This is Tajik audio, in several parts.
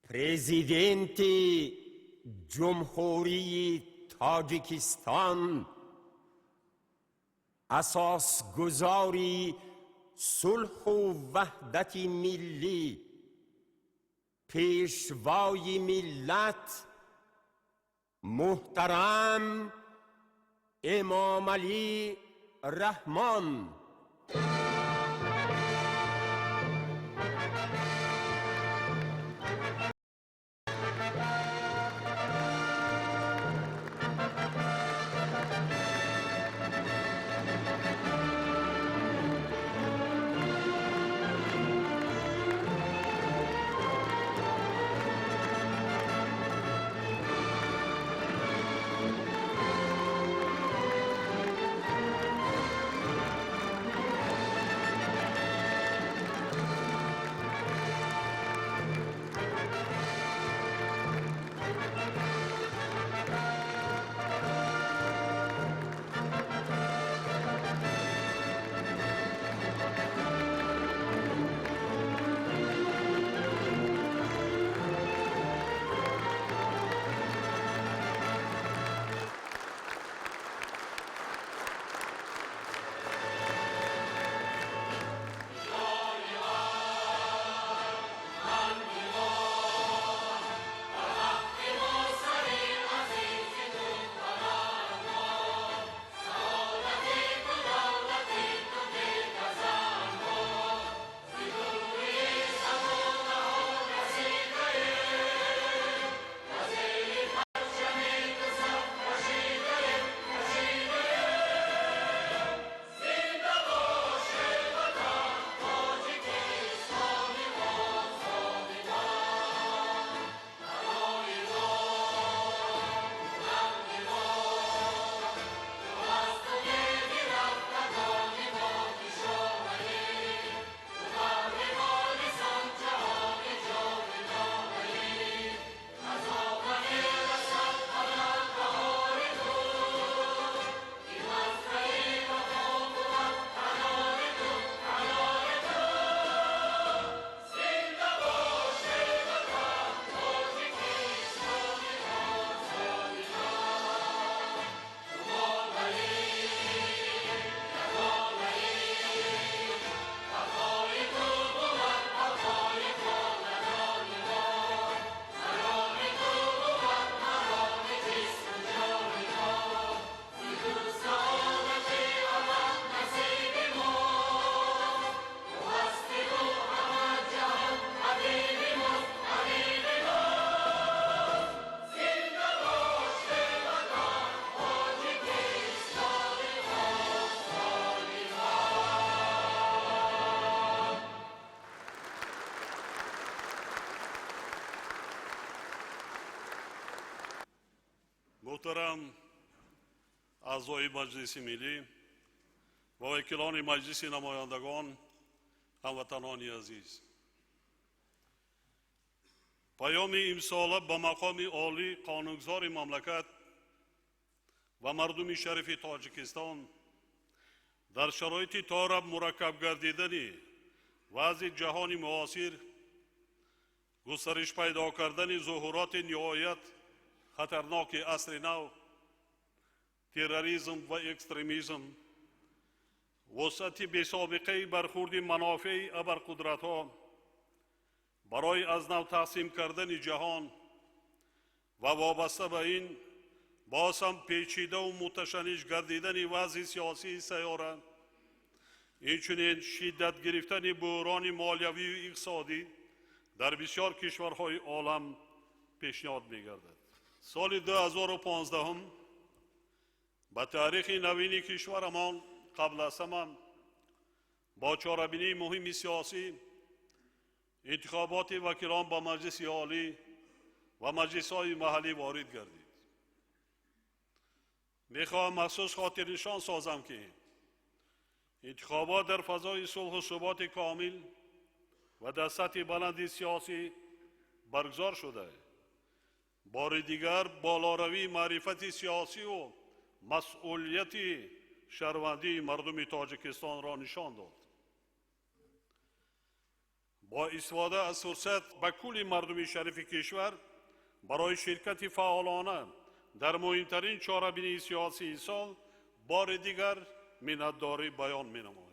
Президенти Ҷумҳурии Тоҷикистон, асосгузори сулҳу ваҳдати миллӣ, Пешвои миллат муҳтарам Эмомалӣ Раҳмон. Муҳтарам аъзои Маҷлиси Миллӣ ва вакилони Маҷлиси Намояндагон, ҳамватанони азиз, паёми имсола ба мақоми олӣ қонунгузори мамлакат ва мардуми шарифи Тоҷикистон дар шароити тораб мураккаб гардидани вазъи ҷаҳони муосир, густариш пайдо кардани зуҳуроти ниҳоят хатарноки асри нав, терроризм ва экстремизм, вусъати бесобиқаи бархурди манофеи абарқудратҳо барои аз нав тақсим кардани ҷаҳон ва вобаста ба ин боз ҳам печидаву муташанниж гардидани вазъи сиёсии сайёра, инчунин шиддат гирифтани буҳрони молиявию иқтисодӣ дар бисёр кишварҳои олам пешниҳод мегардад. Соли 2015 ба таърихи навини кишварамон қабл аз ҳама бо чорабинии муҳими сиёсӣ, интихоботи вакилон ба Маҷлиси Олӣ ва маҷлисҳои маҳаллӣ ворид гардид. Мехоҳам махсус хотирнишон созам, ки интихобот дар фазои сулҳу суботи комил ва дар сатҳи баланди сиёсӣ баргузор шуда, бори дигар болоравии маърифати сиёсиву масъулияти шаҳрвандии мардуми Тоҷикистонро нишон дод. Бо истифода аз фурсат ба кулли мардуми шарифи кишвар барои ширкати фаъолона дар муҳимтарин чорабинии сиёсии сол бори дигар миннатдорӣ баён менамоям.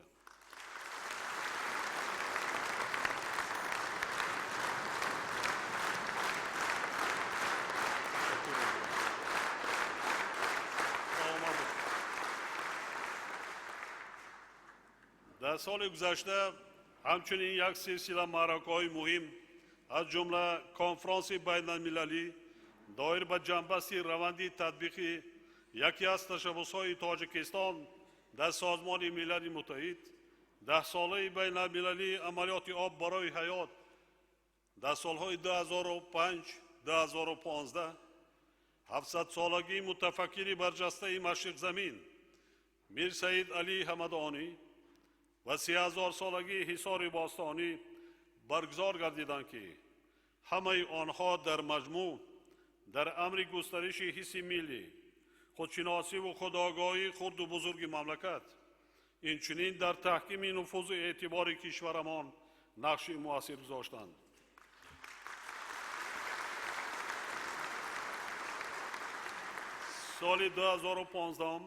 Дар соли гузашта ҳамчунин як силсила маъракаҳои муҳим, аз ҷумла конфронси байналмилалӣ доир ба ҷанбасти раванди татбиқи яке аз ташаббусҳои Тоҷикистон дар Созмони Милали Муттаҳид, даҳсолаи байналмилалии амалиёти об барои ҳаёт дар солҳои 2005-2015, 700-солагии мутафаккири барҷастаи Машриқзамин Мирсаид Алӣ Ҳамадонӣ ва 3000-солагии Ҳисори бостонӣ баргузор гардиданд, ки ҳамаи онҳо дар маҷмӯъ дар амри густариши ҳисси миллӣ, худшиносиву худогоҳии хурду бузурги мамлакат, инчунин дар таҳкими нуфузу эътибори кишварамон нақши муассир гузоштанд. Соли 2015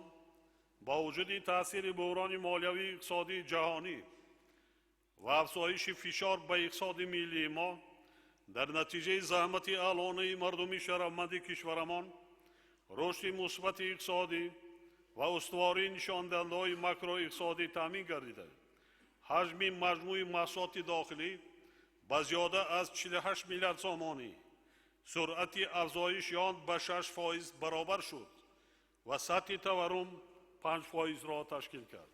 бо вуҷуди таъсири буҳрони молиявии иқтисодии ҷаҳонӣ ва афзоиши фишор ба иқтисоди миллии мо, дар натиҷаи заҳмати аълонаи мардуми шарафманди кишварамон, рушди мусбати иқтисодӣ ва устувории нишондиҳандаҳои макроиқтисодӣ таъмин гардида, ҳаҷми маҷмӯи маҳсулоти дохилӣ ба зиёда аз 48 миллиард сомонӣ, суръати афзоиши он ба 6% баробар шуд ва сатҳи таваррум 5%-ро ташкил кард.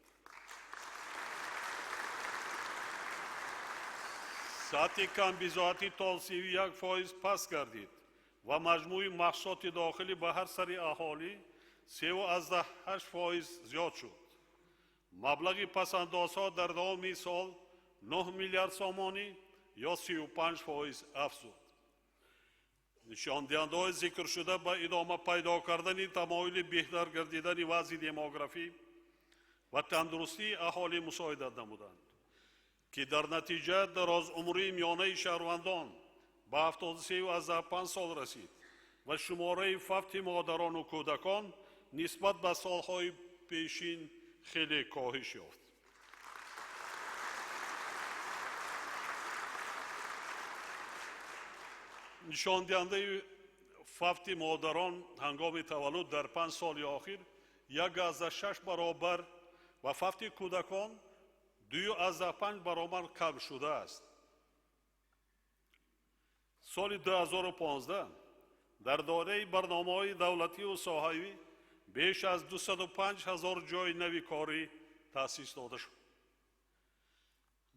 Сатҳи камбизоатӣ то 31% паст гардид ва маҷмӯи маҳсулоти дохилӣ ба ҳар сари аҳолӣ 3,8% зиёд шуд. Маблағи пасандозҳо дар давоми сол 9 миллиард сомонӣ ё 35% афзуд. Нишондиҳандаҳои зикршуда ба идома пайдо кардани тамоюли беҳтар гардидани вазъи демографӣ ва тандурустии аҳолӣ мусоидат намуданд, ки дар натиҷа дарозумрии миёнаи шаҳрвандон ба 73,5 сол расид ва шумораи фавти модарону кӯдакон нисбат ба солҳои пешин хеле коҳиш ёфт. Нишондиҳандаи фавти модарон ҳангоми таваллуд дар 5 соли охир 1,6 баробар ва фавти кӯдакон 2,5 баробар кам шудааст. Соли 2015 дар доираи барномаҳои давлативу соҳавӣ беш аз 205 ҳазор ҷойи нави корӣ таъсис дода шуд.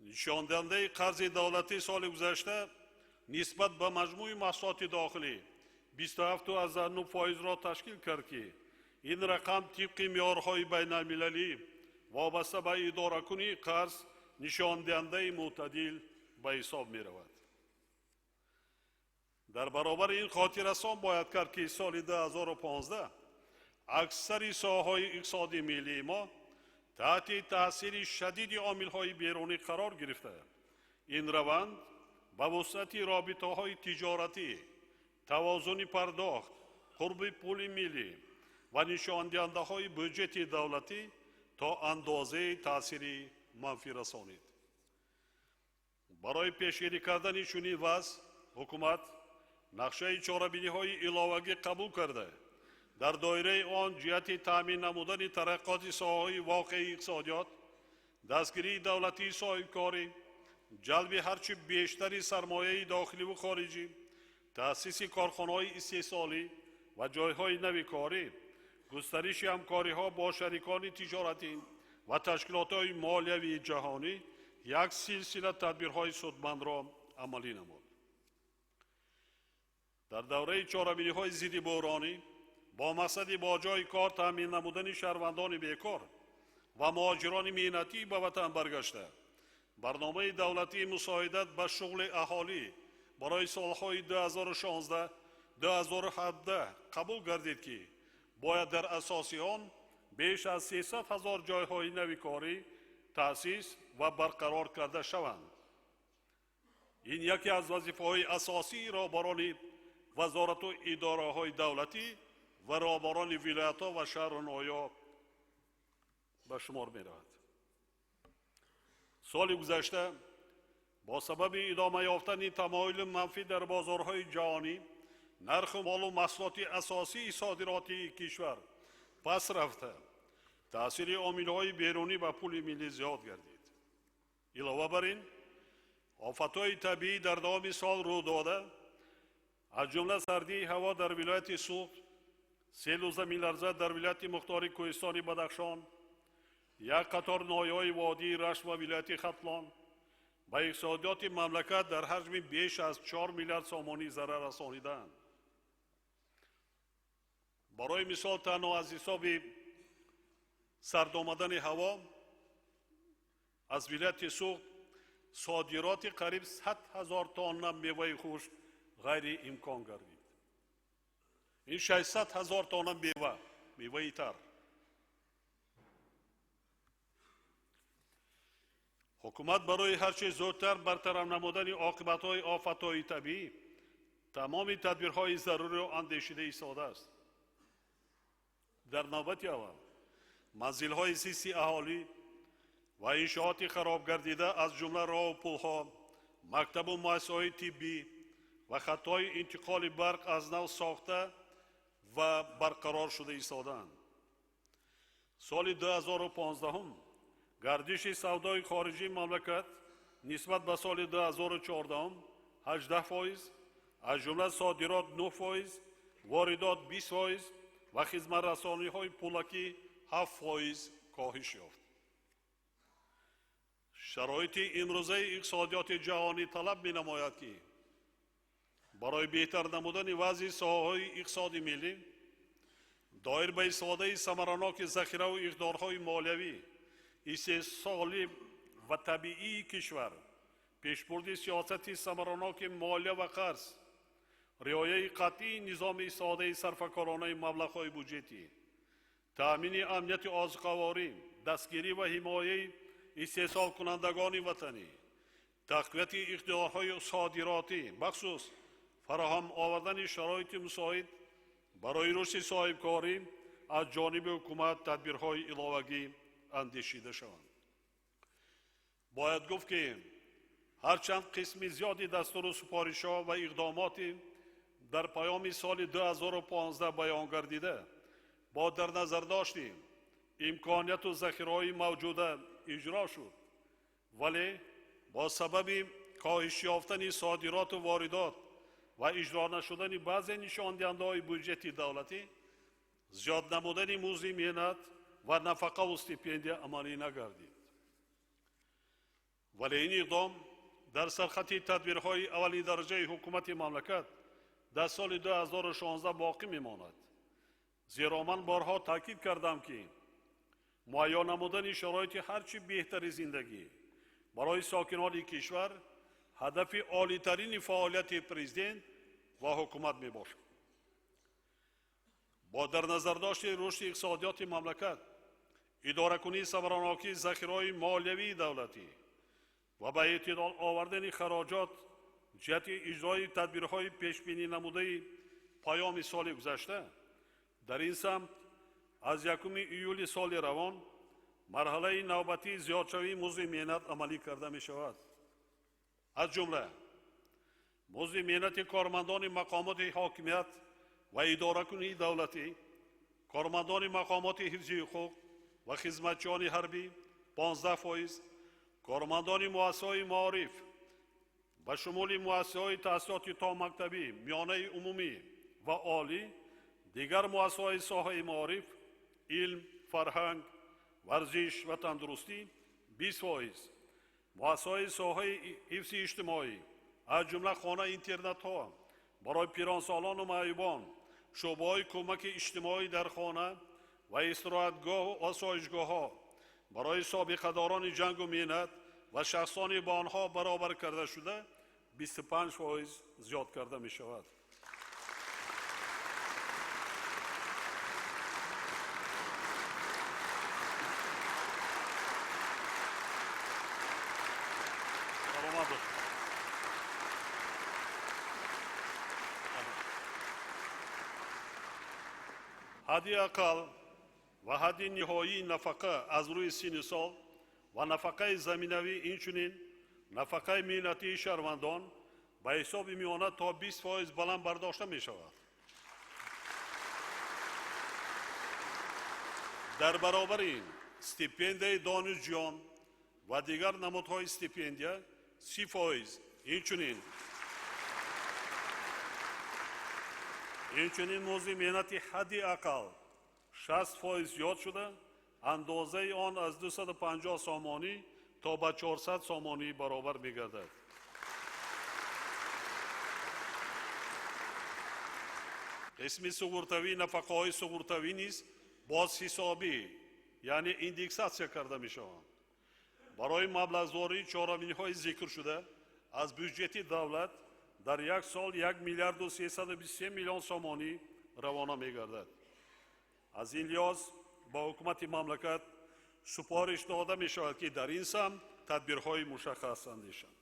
Нишондиҳандаи қарзи давлатӣ соли гузашта нисбат ба маҷмӯи маҳсулоти дохилӣ 27,9%-ро ташкил кард, ки ин рақам тибқи меъёрҳои байналмилалӣ вобаста ба идоракунии қарз нишондиҳандаи мӯътадил ба ҳисоб меравад. Дар баробари ин хотиррасон бояд кард, ки соли 2015 аксари соҳаҳои иқтисодии миллии мо таҳти таъсири шадиди омилҳои берунӣ қарор гирифта. Ин раванд ба вусъати робитаҳои тиҷоратӣ, тавозуни пардохт, қурби пули миллӣ ва нишондиҳандаҳои бюҷети давлатӣ то андозаи таъсири манфӣ расонид. Барои пешгирӣ кардани чунин вазъ ҳукумат нақшаи чорабиниҳои иловагӣ қабул карда, дар доираи он ҷиҳати таъмин намудани тараққиёти соҳаҳои воқеии иқтисодиёт, дастгирии давлатии соҳибкорӣ, ҷалби ҳарчи бештари сармояи дохиливу хориҷӣ, таъсиси корхонаҳои истеҳсолӣ ва ҷойҳои нави корӣ, густариши ҳамкориҳо бо шарикони тиҷоратӣ ва ташкилотҳои молиявии ҷаҳонӣ як силсила тадбирҳои судмандро амалӣ намуд. Дар давраи чорабиниҳои зидди буҳронӣ бо мақсади бо ҷойи кор таъмин намудани шаҳрвандони бекор ва муҳоҷирони меҳнатӣ ба ватан баргашта, барномаи давлатии мусоидат ба шуғли аҳолӣ барои солҳои 2016-2017 қабул гардид, ки бояд дар асоси он беш аз 300 ҳазор ҷойҳои нави корӣ таъсис ва барқарор карда шаванд. Ин яке аз вазифаҳои асосии роҳбарони вазорату идораҳои давлатӣ ва роҳбарони вилоятҳо ва шаҳру ноҳияҳо ба шумор меравад. Соли гузашта бо сабаби идома ёфтани тамоюли манфӣ дар бозорҳои ҷаҳонӣ нархи молу маҳсулоти асосии содиротии кишвар пас рафта, таъсири омилҳои берунӣ ба пули миллӣ зиёд гардид. Илова бар ин, офатҳои табиӣ дар давоми сол рӯ дода, аз ҷумла сардии ҳаво дар вилояти Суғд, селу заминларза дар вилояти мухтори Кӯҳистони Бадахшон, як қатор ноҳияҳои водии Рашт ва вилояти Хатлон ба иқтисодиёти мамлакат дар ҳаҷми беш аз 4 миллиард сомонӣ зарар расонидаанд. Барои мисол, танҳо аз ҳисоби сард омадани ҳаво аз вилояти Суғд содироти қариб 100 000 тонна меваи хушк ғайриимкон гардид. Ин 600 000 тонна меваи тар. Ҳукумат барои ҳарчи зудтар бартараф намудани оқибатҳои офатҳои табиӣ тамоми тадбирҳои заруриро андешида истодааст. Дар навбати аввал манзилҳои зисти аҳолӣ ва иншооти харобгардида аз ҷумла роҳу пулҳо, мактабу муассисаҳои тиббӣ ва хатҳои интиқоли барқ аз нав сохта ва барқарор шуда истодаанд. Соли 2015 гардиши савдои хориҷии мамлакат нисбат ба соли 2014 18%, аз ҷумла содирот 9%, воридот 20% ва хизматрасониҳои пулакӣ 7% коҳиш ёфт. Шароити имрӯзаи иқтисодиёти ҷаҳонӣ талаб менамояд, ки барои беҳтар намудани вазъи соҳаҳои иқтисоди миллӣ доир ба истифодаи самараноки захираву иқдорҳои молиявӣ, истеҳсолӣ ва табиии кишвар, пешбурди сиёсати самараноки молия ва қарз, риояи қатъии низоми истифодаи сарфакоронаи маблағҳои буҷетӣ, таъмини амнияти озуқаворӣ, дастгирӣ ва ҳимояи истеҳсолкунандагони ватанӣ, тақвияти иқтидорҳои содиротӣ, бахусус фароҳам овардани шароити мусоид барои рушди соҳибкорӣ аз ҷониби ҳукумат тадбирҳои иловагӣ андешида шаванд. Бояд гуфт, ки ҳарчанд қисми зиёди дастуру супоришҳо ва иқдомоти дар паёми соли 2015 баён гардида бо дар назардошти имконияту захираҳои мавҷуда иҷро шуд, вале бо сабаби коҳиш ёфтани содироту воридот ва иҷро нашудани баъзе нишондиҳандаҳои буҷети давлатӣ, зиёд намудани музди меҳнат ва нафақаву стипендия амалӣ нагардид. Вале ин иқдом дар сархати тадбирҳои аввалиндараҷаи ҳукумати мамлакат дар соли 2016 боқӣ мемонад. Зеро ман борҳо таъкид кардам, ки муайян намудани шароити ҳарчи беҳтари зиндагӣ барои сокинони кишвар ҳадафи олитарини фаъолияти президент ва ҳукумат мебошад. Бо дар назардошти рушди иқтисодиёти мамлакат, идоракунии самаранокии захираҳои молиявии давлатӣ ва ба эътидол овардани хароҷот ҷиҳати иҷрои тадбирҳои пешбинӣ намудаи паёми соли гузашта, дар ин самт аз 1 июли соли равон марҳалаи навбатии зиёдшавии музди меҳнат амалӣ карда мешавад. Аз ҷумла музди меҳнати кормандони мақомоти ҳокимият ва идоракунии давлатӣ, кормандони мақомоти ҳифзи ҳуқуқ ва хизматчиёни ҳарбӣ 15%, кормандони муассисаҳои маориф ба шумули муассисаҳои таҳсилоти томактабӣ, миёнаи умумӣ ва олӣ, дигар муассисаҳои соҳаи маориф, илм, фарҳанг, варзиш ва тандурустӣ 20%, муассисаҳои соҳаи ҳифзи иҷтимоӣ, аз ҷумла хона-интернатҳо барои пиронсолону маъюбон, шӯъбаҳои кӯмаки иҷтимоӣ дар хона ва истироҳатгоҳу осоишгоҳҳо барои собиқадорони ҷангу меҳнат ва шахсони бо онҳо баробар карда шуда 25% зиёд карда мешавад. Саломат бошед. Ҳадди ақал ва ҳадди ниҳоии нафақа аз рӯи синни сол ва нафақаи заминавӣ, инчунин нафақаи меҳнатии шаҳрвандон ба ҳисоби миёна то 20% баланд бардошта мешавад. Дар баробари ин стипендияи донишҷӯён ва дигар намудҳои стипендия 30%, инчунин музди меҳнати ҳадди ақал 60% зиёд шуда, андозаи он аз 250 сомонӣ то ба 400 сомонӣ баробар мегардад. Қисми суғуртавӣ нафақаҳои суғуртавӣ низ бозҳисобӣ, яъне индексатсия карда мешаванд. Барои маблағгузории чорабиниҳои зикршуда аз бюҷети давлат дар як сол 1 миллиарду 323 миллион сомонӣ равона мегардад. Аз ин лиҳоз ба ҳукумати мамлакат супориш дода мешавад, ки дар ин самт тадбирҳои мушаххас андешанд.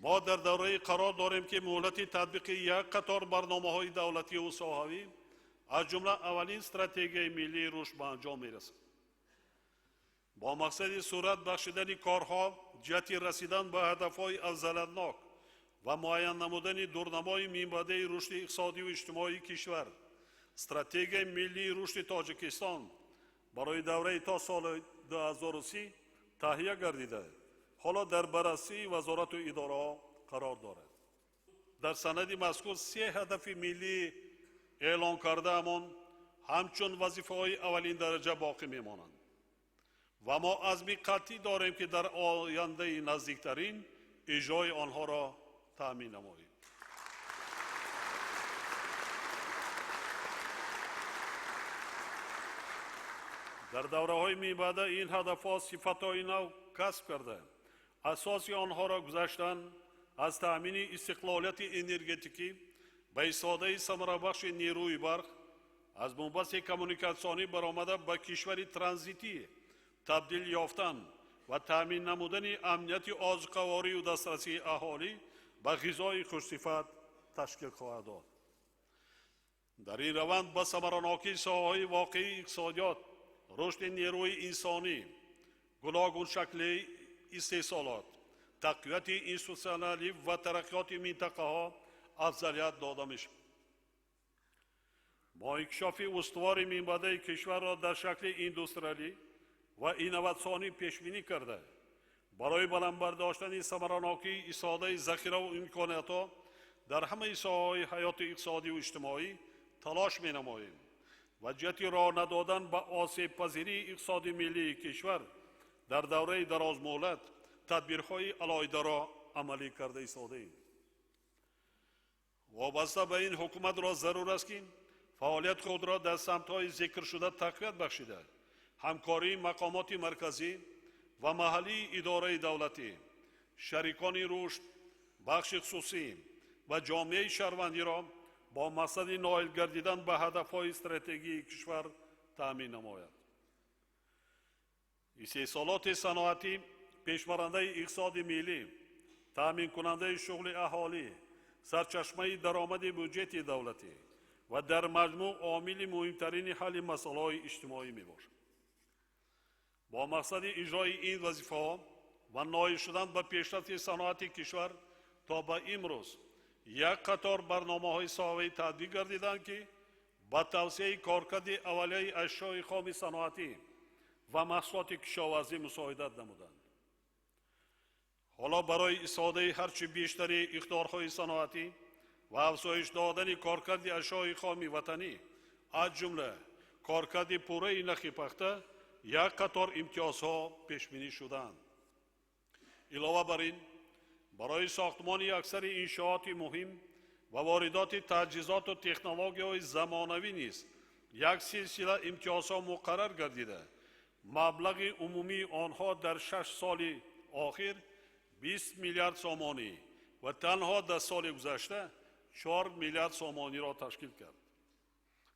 Мо дар даврае қарор дорем, ки муҳлати татбиқи як қатор барномаҳои давлативу соҳавӣ, аз ҷумла аввалин стратегияи миллии рушд ба анҷом мерасад. Бо мақсади сурат бахшидани корҳо ҷиҳати расидан ба ҳадафҳои афзалиятнок ва муайян намудани дурнамои минбаъдаи рушди иқтисодиву иҷтимоии кишвар, стратегияи миллии рушди Тоҷикистон барои давраи то соли 2030 таҳия гардида, ҳоло дар баррасии вазорату идораҳо қарор дорад. Дар санади мазкур се ҳадафи миллӣ эълон кардаамон ҳамчун вазифаҳои аввалин дараҷа боқӣ мемонанд ва мо азми қатъӣ дорем, ки дар ояндаи наздиктарин иҷрои онҳоро таъмин намоем. Дар давраҳои минбаъда ин ҳадафҳо сифатҳои нав касб карда, асоси онҳоро гузаштан аз таъмини истиқлолияти энергетикӣ ба истифодаи самарабахши нерӯи барқ, аз бунбасти коммуникатсионӣ баромада ба кишвари транзитӣ табдил ёфтан ва таъмин намудани амнияти озуқаворию дастрасии аҳолӣ ба ғизои хушсифат ташкил хоҳад дод. Дар ин раванд ба самаранокии соҳаҳои воқеии иқтисодиёт, рушди нерӯи инсонӣ, гуногуншаклии истеҳсолот, тақвияти институтсионалӣ ва тараққиёти минтақаҳо афзалият дода мешавад. Мо инкишофи устувори минбаъдаи кишварро дар шакли индустриалӣ ва инноватсионӣ пешбинӣ карда, барои баланд бардоштани самаранокии истифодаи захираву имкониятҳо дар ҳамаи соҳаҳои ҳаёти иқтисодиву иҷтимоӣ талош менамоем ва ҷиҳати роҳ надодан ба осебпазирии иқтисоди миллии кишвар дар давраи дарозмуҳлат тадбирҳои алоҳидаро амалӣ карда истодаем. Вобаста ба ин ҳукуматро зарур аст, ки фаъолияти худро дар самтҳои зикршуда тақвият бахшида, ҳамкории мақомоти марказӣ ва маҳаллии идораи давлатӣ, шарикони рушд, бахши хусусӣ ва ҷомеаи шаҳрвандиро бо мақсади ноил гардидан ба ҳадафҳои стратегии кишвар таъмин намояд. Истеҳсолоти саноатӣ пешбарандаи иқтисоди миллӣ, таъминкунандаи шуғли аҳолӣ, сарчашмаи даромади бюҷети давлатӣ ва дар маҷмӯъ омили муҳимтарини ҳалли масъалаҳои иҷтимоӣ мебошад. Бо мақсади иҷрои ин вазифаҳо ва ноил шудан ба пешрафти саноати кишвар то ба имрӯз як қатор барномаҳои соҳавӣ татбиқ гардиданд, ки ба тавсияи коркарди аввалияи ашёи хоми саноатӣ ва маҳсулоти кишоварзӣ мусоидат намуданд. Ҳоло барои истифодаи ҳарчи бештари иқтидорҳои саноатӣ ва афзоиш додани коркарди ашёи хоми ватанӣ, аз ҷумла коркарди пурраи нахи пахта, як қатор имтиёзҳо пешбинӣ шудаанд. Илова бар ин, барои сохтмони аксари иншооти муҳим ва воридоти таҷҳизоту технологияҳои замонавӣ низ як силсила имтиёзҳо муқаррар гардида, маблағи умумии онҳо дар 6 соли охир 20 миллиард сомонӣ ва танҳо дар соли гузашта 4 миллиард сомониро ташкил кард.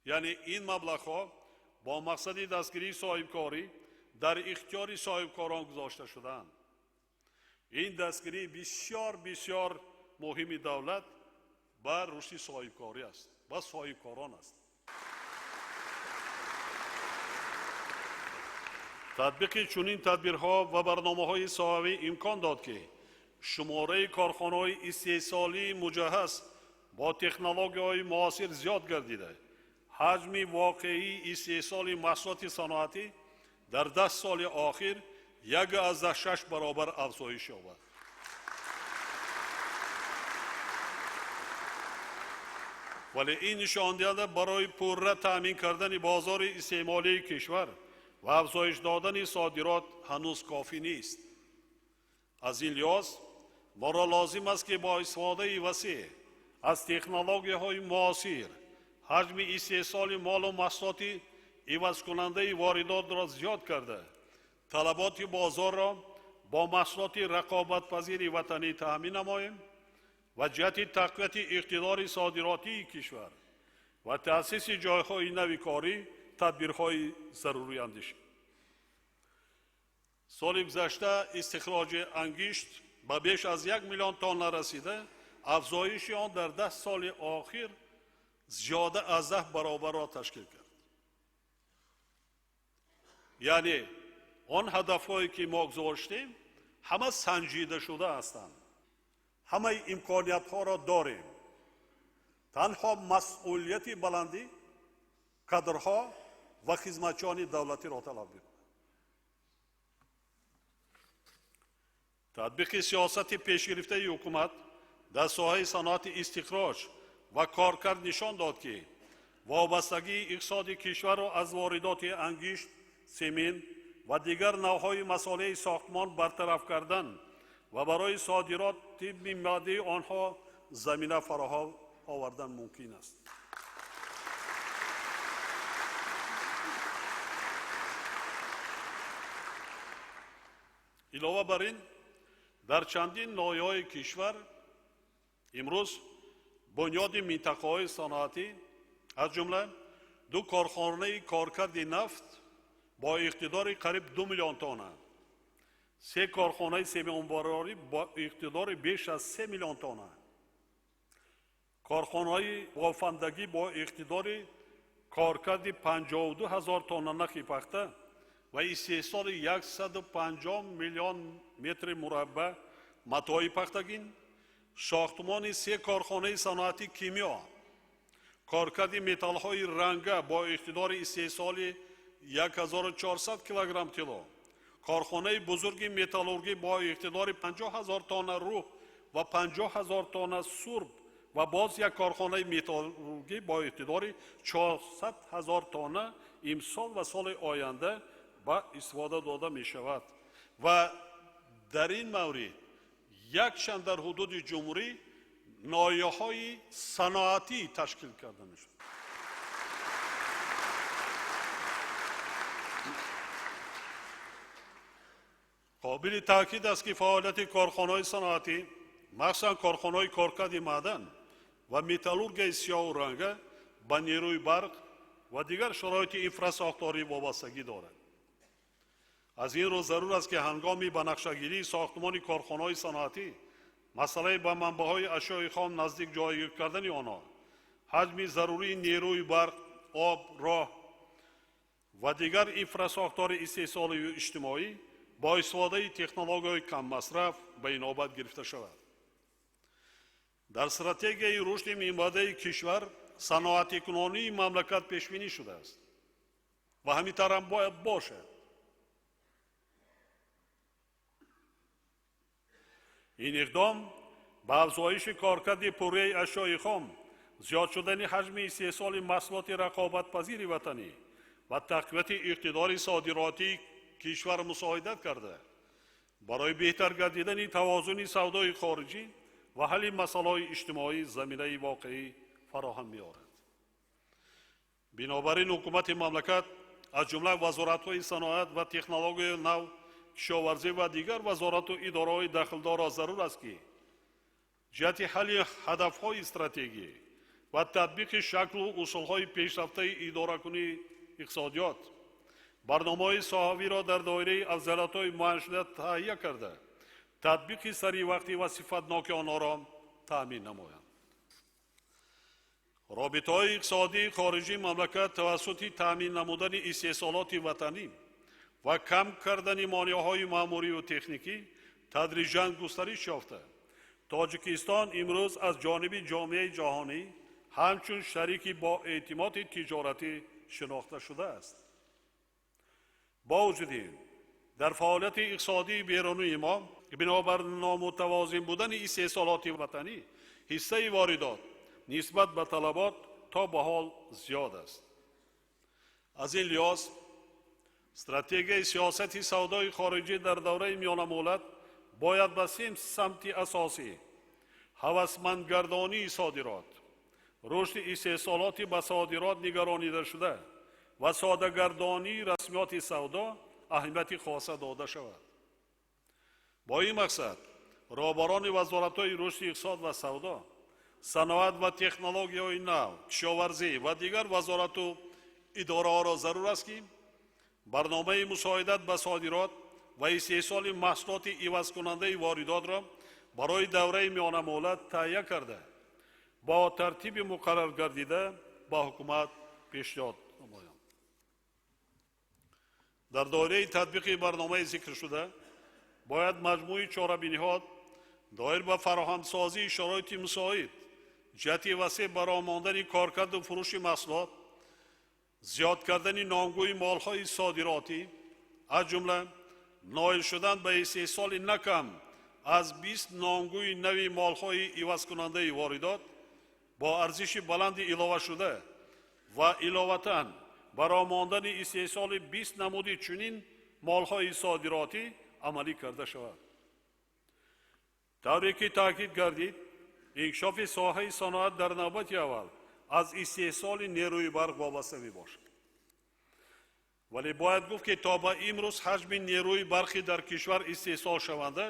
Яъне ин маблағҳо бо мақсади дастгирии соҳибкорӣ дар ихтиёри соҳибкорон гузошта шудаанд. Ин дастгирии бисёр бисёр муҳими давлат ба рушди соҳибкорӣ аст, ба соҳибкорон аст. Татбиқи чунин тадбирҳо ва барномаҳои соҳавӣ имкон дод, ки шумораи корхонаҳои истеҳсолии муҷаҳҳаз бо технологияҳои муосир зиёд гардида, ҳаҷми воқеии истеҳсоли маҳсулоти саноатӣ дар 10 соли охир 1,6 баробар афзоиш ёбад. Вале ин нишондиҳанда барои пурра таъмин кардани бозори истеъмолии кишвар ва афзоиш додани содирот ҳанӯз кофӣ нест. Аз ин лиҳоз моро лозим аст, ки бо истифодаи васеъ аз технологияҳои муосир ҳаҷми истеҳсоли молу маҳсулоти ивазкунандаи воридотро зиёд карда, талаботи бозорро бо маҳсулоти рақобатпазири ватанӣ таъмин намоем ва ҷиҳати тақвияти иқтидори содиротии кишвар ва таъсиси ҷойҳои нави корӣ тадбирҳои зарурӣ андешем. Соли гузашта истихроҷи ангишт ба беш аз 1 миллион тонна расида, афзоиши он дар 10 соли охир зиёда аз 10 баробарро ташкил кард. Яъне он ҳадафҳое ки мо гузоштем, ҳама санҷида шуда ҳастанд, ҳамаи имкониятҳоро дорем. Танҳо масъулияти баландӣ кадрҳо ва хизматчиёни давлатиро талаб мекунад. Татбиқи сиёсати пешгирифтаи ҳукумат дар соҳаи саноати истихроҷ ва коркард нишон дод, ки вобастагии иқтисоди кишварро аз воридоти ангишт, семент ва дигар навъҳои масолеҳи сохтмон бартараф кардан ва барои содироти минбаъдии онҳо замина фароҳам овардан мумкин аст. Илова бар ин, дар чандин ноҳияҳои кишвар имрӯз бунёди минтақаҳои саноатӣ, аз ҷумла 2 корхонаи коркарди нафт бо иқтидори қариб 2 миллион тонна, 3 корхонаи семонбарорӣ бо иқтидори беш аз 3 миллион тонна, корхонаи бофандагӣ бо иқтидори коркарди 52 ҳазор тонна нахи пахта ва истеҳсоли 150 миллион метри мураббаъ матои пахтагин, сохтмони 3 корхонаи саноати кимиё, коркарди металлҳои ранга бо иқтидори истеҳсоли 1400 килограмм тилло, корхонаи бузурги металлургӣ бо иқтидори 50 ҳазор тонна рӯҳ ва 50 ҳазор тонна сурб ва боз як корхонаи металлургӣ бо иқтидори 400 ҳазор тонна имсол ва соли оянда ба истифода дода мешавад. Ва дар ин маврид якчанд дар ҳудуди ҷумҳурӣ ноҳияҳои саноатӣ ташкил карда мешавад. Қобили таъкид аст, ки фаъолияти корхонаҳои саноатӣ, махсусан корхонаҳои коркарди маъдан ва металлургияи сиёҳу ранга ба нерӯи барқ ва дигар шароити инфрасохторӣ вобастагӣ дорад. Аз ин рӯ зарур аст, ки ҳангоми ба нақшагирии сохтмони корхонаҳои саноатӣ масъалаи ба манбаъҳои ашёи хом наздик ҷойгир кардани онҳо, ҳаҷми зарурии нерӯи барқ, об, роҳ ва дигар инфрасохтори истеҳсолию иҷтимоӣ бо истифодаи технологияҳои каммасраф ба инобат гирифта шавад. Дар стратегияи рушди минбаъдаи кишвар саноатикунонии мамлакат пешбинӣ шудааст ва ҳамин тавр ҳам бояд бошад. Ин иқдом ба афзоиши коркарди пурраи ашёи хом, зиёд шудани ҳаҷми истеҳсоли маҳсулоти рақобатпазири ватанӣ ва тақвияти иқтидори содиротии кишвар мусоидат карда, барои беҳтар гардидани тавозуни савдои хориҷӣ ва ҳалли масъалаҳои иҷтимоӣ заминаи воқеӣ фароҳам меорад. Бинобар ин ҳукумати мамлакат аз ҷумла вазоратҳои саноат ва технологияи нав, кишоварзӣ ва дигар вазорату идораҳои дахлдорро зарур аст, ки ҷиҳати ҳалли ҳадафҳои стратегӣ ва татбиқи шаклу усулҳои пешрафтаи идоракунии иқтисодиёт барномаҳои соҳавиро дар доираи афзалиятҳои муайяншуда таҳия карда, татбиқи саривақтӣ ва сифатноки онҳоро таъмин намоянд. Робитаҳои иқтисодии хориҷии мамлакат тавассути таъмин намудани истеҳсолоти ватанӣ ва Ва кам кардани монеаҳои маъмуриву техникӣ тадриҷан густариш ёфта, Тоҷикистон имрӯз аз ҷониби ҷомеаи ҷаҳонӣ ҳамчун шарики боэътимоди тиҷоратӣ шинохта шудааст. Бо вуҷуди ин, дар фаъолияти иқтисодии берунии мо, бинобар номутавозин будани истеҳсолоти ватанӣ, ҳиссаи воридот нисбат ба талабот то ба ҳол зиёд аст. Аз ин лиҳоз, стратегияи сиёсати савдои хориҷӣ дар давраи миёнамуҳлат бояд ба се самти асосӣ: ҳавасмандгардонии содирот, рушди истеҳсолоти ба содирот нигаронидашуда ва содагардонии расмиёти савдо аҳамияти хоса дода шавад. Бо ин мақсад роҳбарони вазоратҳои рушди иқтисод ва савдо, саноат ва технологияҳои нав, кишоварзӣ ва дигар вазорату идораҳоро зарур аст, ки барномаи мусоидат ба содирот ва истеҳсоли маҳсулоти ивазкунандаи воридотро барои давраи миёнамуҳлат таҳия карда, бо тартиби муқаррар гардида ба ҳукумат пешниҳод намоянд. Дар доираи татбиқи барномаи зикршуда бояд маҷмӯи чорабиниҳо доир ба фароҳамсозии шароити мусоид ҷиҳати васеъ бароҳ мондани коркарду фурӯши маҳсулот, зиёд кардани номгӯи молҳои содиротӣ, аз ҷумла ноил шудан ба истеҳсоли на кам аз 20 номгӯи нави молҳои ивазкунандаи воридот бо арзиши баланди иловашуда ва иловатан бароҳ мондани истеҳсоли 20 намуди чунин молҳои содиротӣ амалӣ карда шавад. Тавре ки таъкид гардид, инкишофи соҳаи саноат дар навбати аввал аз истеҳсоли нерӯи барқ вобаста мебошад. Вале бояд гуфт, ки то ба имрӯз ҳаҷми нерӯи барқи дар кишвар истеҳсолшаванда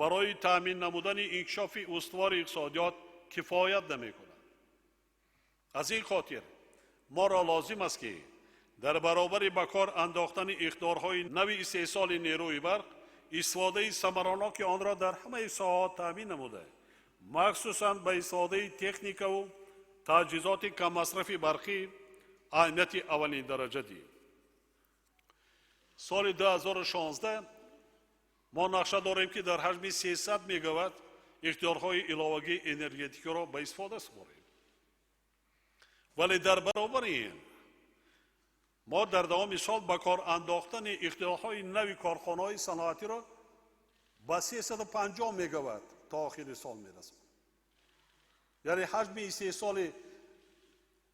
барои таъмин намудани инкишофи устувори иқтисодиёт кифоят намекунад. Аз ин хотир моро лозим аст, ки дар баробари ба кор андохтани иқтидорҳои нави истеҳсоли нерӯи барқ, истифодаи самараноки онро дар ҳамаи соҳаҳо таъмин намуда, махсусан ба истифодаи техникаву таҷҳизоти каммасрафи барқӣ аҳамияти аввалин дараҷа диҳем. Соли 2016 мо нақша дорем, ки дар ҳаҷми 300 мегаватт иқтидорҳои иловагии энергетикиро ба истифода супорем. Вале дар баробари ин мо дар давоми сол ба кор андохтани иқтидорҳои нави корхонаҳои саноатиро ба 350 мегаватт то охири сол мерасонем. Яъне ҳаҷми истеҳсоли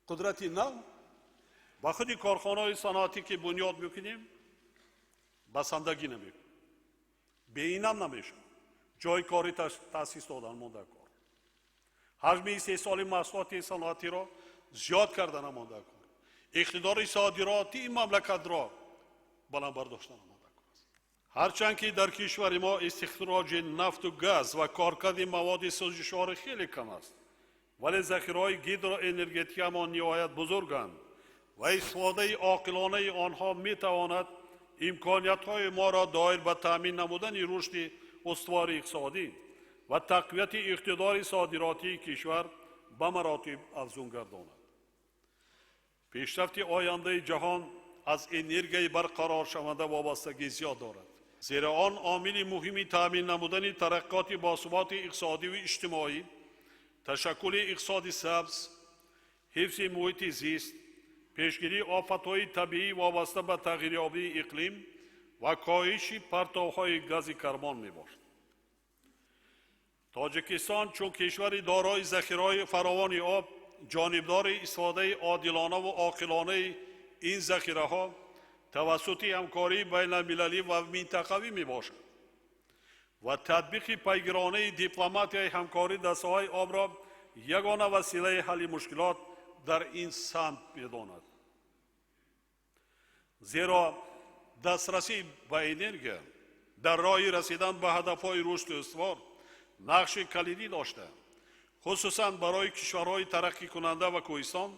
қудрати нав ба худи корхонаҳои саноатӣ, ки бунёд мекунем, басандагӣ намекунем, беинам намешавад, ҷои кори таъсис додан монда кор, ҳаҷми истеҳсоли маҳсулоти саноатиро зиёд кардан монда кор, иқтидори содиротии мамлакатро баланд бардоштан монда кор аст. Ҳарчанд ки дар кишвари мо истихроҷи нафту газ ва коркарди маводи сӯзишворӣ хеле кам аст, вале захираҳои гидроэнергетикамон ниҳоят бузурганд ва истифодаи оқилонаи онҳо метавонад имкониятҳои моро доир ба таъмин намудани рушди устувори иқтисодӣ ва тақвияти иқтидори содиротии кишвар ба маротиб афзун гардонад. Пешрафти ояндаи ҷаҳон аз энергияи барқароршаванда вобастагӣ зиёд дорад, зеро он омили муҳими таъмин намудани тараққиёти босуботи иқтисодиву иҷтимоӣ, ташаккули иқтисоди сабз, ҳифзи муҳити зист, пешгирии офатҳои табиӣ вобаста ба тағйирёбии иқлим ва коҳиши партовҳои гази карбон мебошад. Тоҷикистон чун кишвари дорои захираҳои фаровони об, ҷонибдори истифодаи одилонаву оқилонаи ин захираҳо тавассути ҳамкории байналмилалӣ ва минтақавӣ мебошад ва татбиқи пайгиронаи дипломатияи ҳамкорӣ дар соҳаи обро ягона василаи ҳалли мушкилот дар ин самт медонад. Зеро дастрасӣ ба энергия дар роҳи расидан ба ҳадафҳои рушди устувор нақши калидӣ дошта, хусусан барои кишварҳои тараққикунанда ва кӯҳистон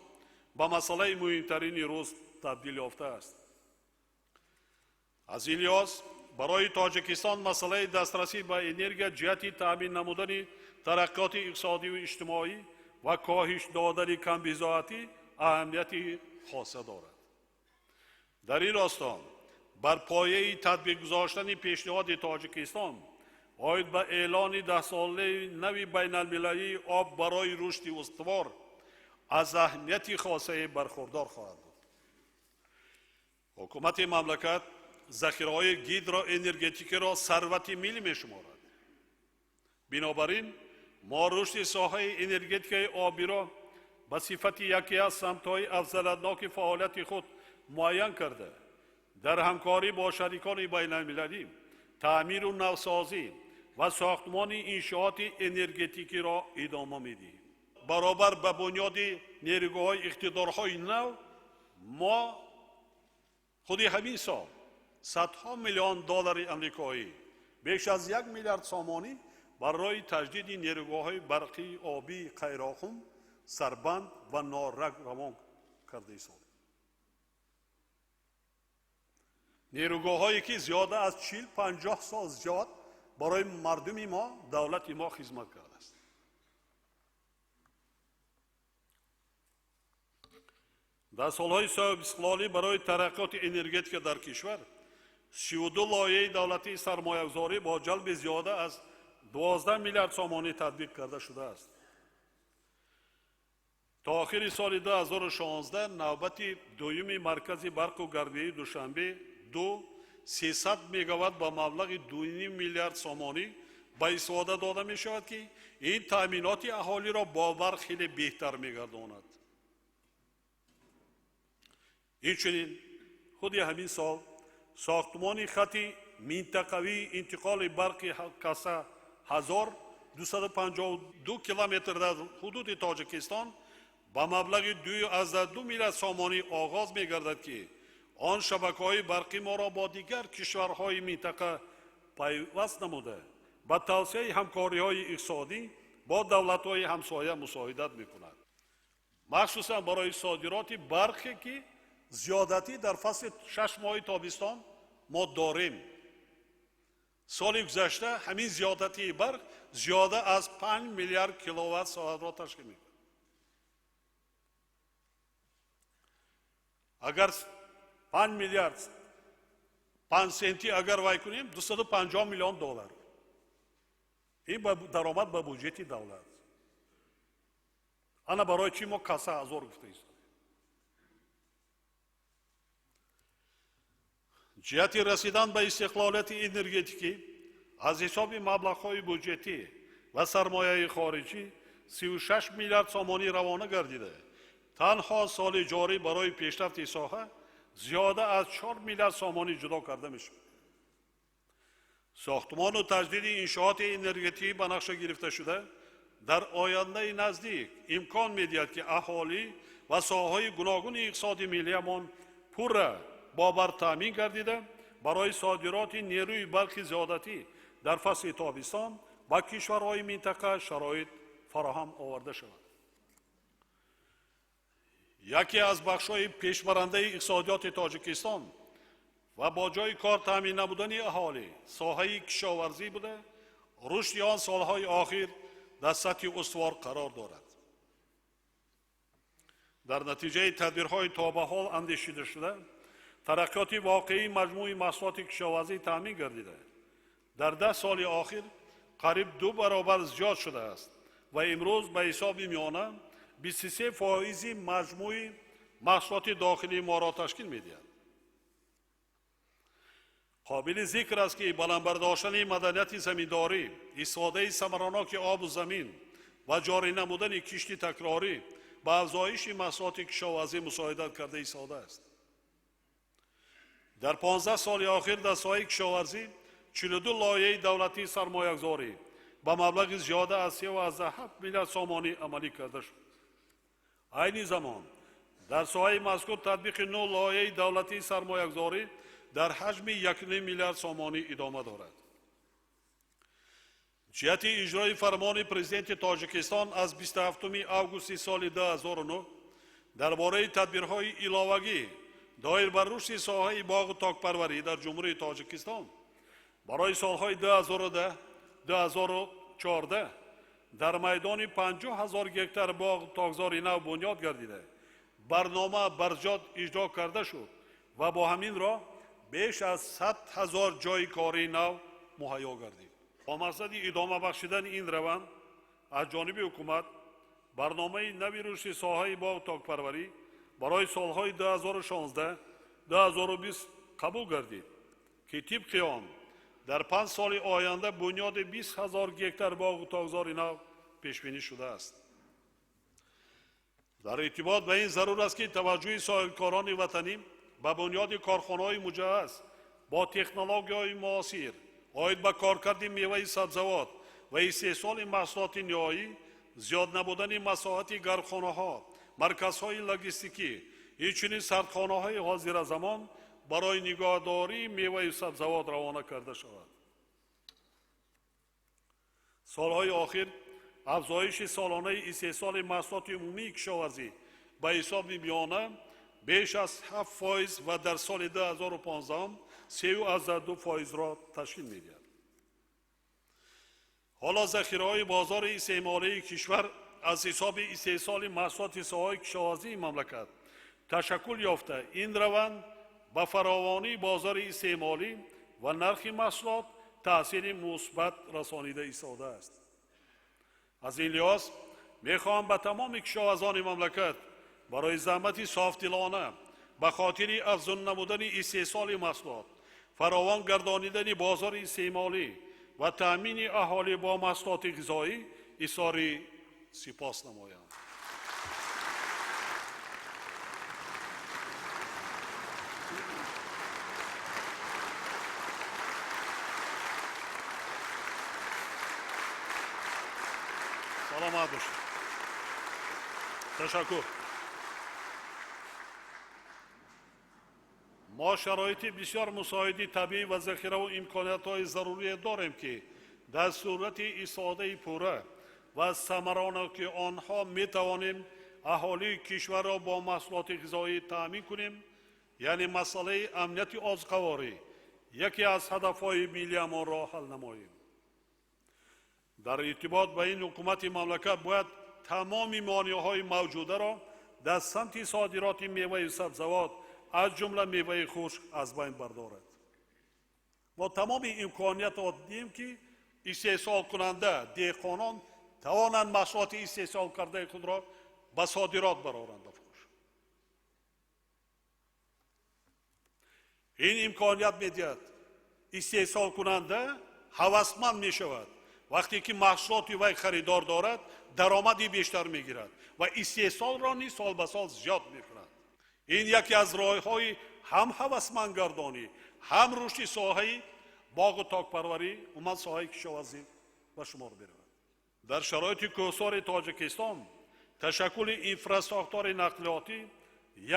ба масъалаи муҳимтарини рӯз табдил ёфтааст. Аз ин лиҳоз барои Тоҷикистон масъалаи дастрасӣ ба энергия ҷиҳати таъмин намудани тараққиёти иқтисодиву иҷтимоӣ ва коҳиш додани камбизоатӣ аҳамияти хоса дорад. Дар ин росто Бар пояи татбиқ гузоштани пешниҳоди Тоҷикистон оид ба эълони даҳсолаи нави байналмилалии об барои рушди устувор аз аҳамияти хосае бархурдор хоҳад буд. Ҳукумати мамлакат захираҳои гидроэнергетикиро сарвати миллӣ мешуморад. Бинобар ин мо рушди соҳаи энергетикаи обиро ба сифати яке аз самтҳои афзалиятноки фаъолияти худ муайян карда, дар ҳамкорӣ бо шарикони байналмилалӣ таъмиру навсозӣ ва сохтмони иншооти энергетикиро идома медиҳем. Баробар ба бунёди нерӯгоҳҳои иқтидорҳои нав мо худи ҳамин сол садҳо миллион доллари амрикоӣ, беш аз 1 миллиард сомонӣ барои таҷдиди нерӯгоҳҳои барқии обии Қайроқум, Сарбанд ва Норак равон карда истодем. Нерӯгоҳҳое ки зиёда аз 40-50 сол зиёд барои мардуми мо, давлати мо хизмат кардааст. Дар солҳои соҳибистиқлолӣ барои тараққиёти энергетика дар кишвар 32 лоиҳаи давлатии сармоягузорӣ бо ҷалби зиёда аз 12 миллиард сомонӣ татбиқ карда шудааст. То охири соли 2016 навбати дуюми маркази барқу гармии Душанбе 300 мегаватт ба маблағи 2,5 миллиард сомонӣ ба истифода дода мешавад, ки ин таъминоти аҳолиро бо барқ хеле беҳтар мегардонад. Инчунин худи ҳамин сол сохтмони хати минтақавии интиқоли барқи каса 1252 километр дар ҳудуди Тоҷикистон ба маблағи 2,2 миллиард сомонӣ оғоз мегардад, ки он шабакаҳои барқи моро бо дигар кишварҳои минтақа пайваст намуда, ба тавсеаи ҳамкориҳои иқтисодӣ бо давлатҳои ҳамсоя мусоидат мекунад. Махсусан барои содироти барқе ки зиёдатӣ дар фасли 6 моҳи тобистон мо дорем. Соли гузашта ҳамин зиёдатии барқ зиёда аз 5 миллиард киловатт соатро ташкил мекунад. Агар 5 миллиард 5 сенти агар вай кунем, 250 миллион доллар. Ин даромад ба буҷети давлат. Ана барои чӣ мо каса ҳазор гуфта истодем. Ҷиҳати расидан ба истиқлолияти энергетикӣ аз ҳисоби маблағҳои буҷетӣ ва сармояи хориҷӣ 36 миллиард сомонӣ равона гардида, танҳо соли ҷорӣ барои пешрафти соҳа зиёда аз 4 миллиард сомонӣ ҷудо карда мешавад. Сохтмону таҷдиди иншооти энергетикӣ ба нақша гирифта шуда дар ояндаи наздик имкон медиҳад, ки аҳолӣ ва соҳаҳои гуногуни иқтисоди миллиямон пурра бо барқ таъмин гардида, барои содироти нерӯи барқи зиёдатӣ дар фасли тобистон ба кишварҳои минтақа шароит фароҳам оварда шавад. Яке аз бахшҳои пешбарандаи иқтисодиёти Тоҷикистон ва бо ҷои кор таъмин намудани аҳолӣ соҳаи кишоварзӣ буда, рушди он солҳои охир дар сатҳи устувор қарор дорад. Дар натиҷаи тадбирҳои то ба ҳол андешида шуда, тараққиёти воқеии маҷмӯи маҳсулоти кишоварзӣ таъмин гардида, дар 10 соли охир қариб 2 баробар зиёд шудааст ва имрӯз ба ҳисоби миёна 23% маҷмӯи маҳсулоти дохилии моро ташкил медиҳад. Қобили зикр аст, ки баланд бардоштани маданияти заминдорӣ, истифодаи самараноки обу замин ва ҷорӣ намудани кишти такрорӣ ба афзоиши маҳсулоти кишоварзӣ мусоидат карда истодааст. Дар 15 соли охир дар соҳаи кишоварзӣ 42 лоиҳаи давлатии сармоягузорӣ ба маблағи зиёда аз 3,7 миллиард сомонӣ амалӣ карда шуд. Айни замон дар соҳаи мазкур татбиқи 9 лоиҳаи давлатии сармоягузорӣ дар ҳаҷми 1,5 миллиард сомонӣ идома дорад. Ҷиҳати иҷрои фармони президенти Тоҷикистон аз 27 августи соли 2009 дар бораи тадбирҳои иловагӣ доир ба рушди соҳаи боғу токпарварӣ дар Ҷумҳурии Тоҷикистон барои солҳои 2010-2014 дар майдони 50 000 гектар боғ токзори нав бунёд гардида, барнома барҷот иҷро карда шуд ва бо ҳамин роҳ Беш аз 100 ҳазор ҷойи кории нав муҳайё гардид. Бо мақсади идома бахшидани ин раванд аз ҷониби ҳукумат барномаи нави рушди соҳаи боғу токпарварӣ барои солҳои 2016-2020 қабул гардид, ки тибқи он дар 5 соли оянда бунёди 20 ҳазор гектар боғу токзори нав пешбинӣ шудааст. Дар иртибот ба ин зарур аст, ки таваҷҷӯҳи соҳибкорони ватанӣ ба бунёди корхонаҳои муҷаҳҳаз бо технологияҳои муосир оид ба коркарди меваи сабзавот ва истеҳсоли маҳсулоти ниҳоӣ, зиёд набудани масоҳати гармхонаҳо, марказҳои логистикӣ, инчунин сардхонаҳои ҳозиразамон барои нигоҳдории меваю сабзавот равона карда шавад. Солҳои охир афзоиши солонаи истеҳсоли маҳсулоти умумии кишоварзӣ ба ҳисоби миёна беш аз 7% ва дар соли 2015 3,2%-ро ташкил медиҳад. Ҳоло захираҳои бозори истеъмолии кишвар аз ҳисоби истеҳсоли маҳсулоти соҳаи кишоварзии мамлакат ташаккул ёфта, ин раванд ба фаровонии бозори истеъмолӣ ва нархи маҳсулот таъсири мусбат расонида истодааст. Аз ин лиҳоз мехоҳам ба тамоми кишоварзони мамлакат барои заҳмати софдилона ба хотири афзун намудани истеҳсоли маҳсулот, фаровон гардонидани бозори истеъмолӣ ва таъмини аҳолӣ бо маҳсулоти ғизоӣ изҳори сипос намоям. Саломат бошед. Ташаккур. Мо шароити бисёр мусоиди табиӣ ва захираву имкониятҳои зарурие дорем, ки дар сурати истифодаи пурра ва самароноки онҳо метавонем аҳолии кишварро бо маҳсулоти ғизоӣ таъмин кунем, яъне масъалаи амнияти озуқаворӣ яке аз ҳадафҳои миллиамонро ҳал намоем. Дар иртибот ба ин ҳукумати мамлакат бояд тамоми монеаҳои мавҷударо дар самти содироти меваю сабзавот, аз ҷумла меваи хушк, аз байн бардорад. Мо тамоми имкониятро дидем, ки истеҳсолкунанда деҳқонон тавонанд маҳсулоти истеҳсол кардаи худро ба содирот бароранд ба фурӯш. Ин имконият медиҳад истеҳсолкунанда ҳавасманд мешавад. Вақте ки маҳсулоти вай харидор дорад, даромади бештар мегирад ва истеҳсолро низ сол ба сол зиёд мекунад. Ин яке аз роҳҳои ҳам ҳавасмандгардонӣ, ҳам рушди соҳаи боғу токпарварӣ, умуман соҳаи кишоварзӣ ба шумор меравад. Дар шароити кӯҳсори Тоҷикистон ташаккули инфрасохтори нақлиётӣ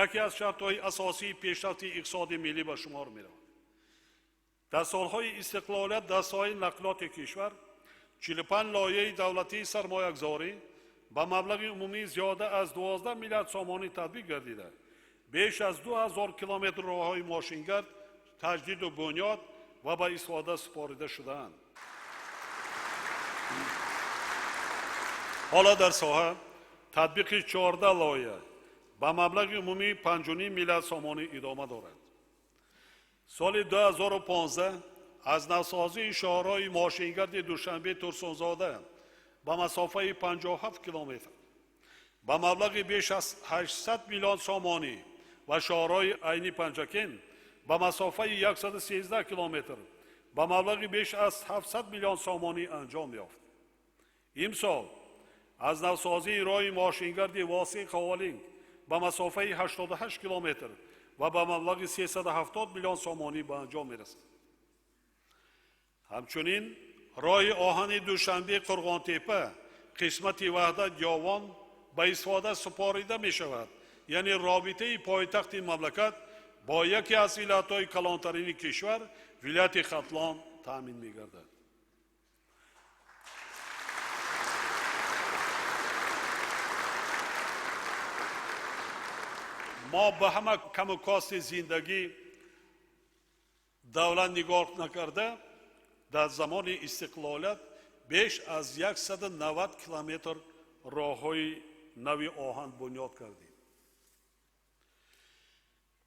яке аз шартҳои асосии пешрафти иқтисоди миллӣ ба шумор меравад. Дар солҳои истиқлолият дар соҳаи нақлиёти кишвар 45 лоиҳаи давлатии сармоягузорӣ ба маблағи умумии зиёда аз 12 миллиард сомонӣ татбиқ гардида, беш аз 2000 километр роҳҳои мошингард таҷдиду бунёд ва ба истифода супорида шудаанд. Ҳоло дар соҳа татбиқи 14 лоиҳа ба маблағи умумии 5,5 миллиард сомонӣ идома дорад. Соли 2015 аз навсозии шоҳроҳи мошингарди Душанбе Турсунзода ба масофаи 57 километр ба маблағи беш аз 800 миллион сомонӣ ва шоҳроҳи Айни Панҷакент ба масофаи 113 километр ба маблағи беш аз 700 миллион сомонӣ анҷом ёфт. Имсол аз навсозии роҳи мошингарди Восеъ Ховалинг ба масофаи 88 километр ва ба маблағи 370 миллион сомонӣ ба анҷом мерасад. Ҳамчунин роҳи оҳани Душанбе Қурғонтепа қисмати Ваҳдат Ёвон ба истифода супорида мешавад, яъне робитаи пойтахти мамлакат бо яке аз вилоятҳои калонтарини кишвар, вилояти Хатлон, таъмин мегардад. Мо ба ҳама каму кости зиндагӣ давлат нигоҳ накарда, дар замони истиқлолият беш аз 190 километр роҳҳои нави оҳан бунёд кардем.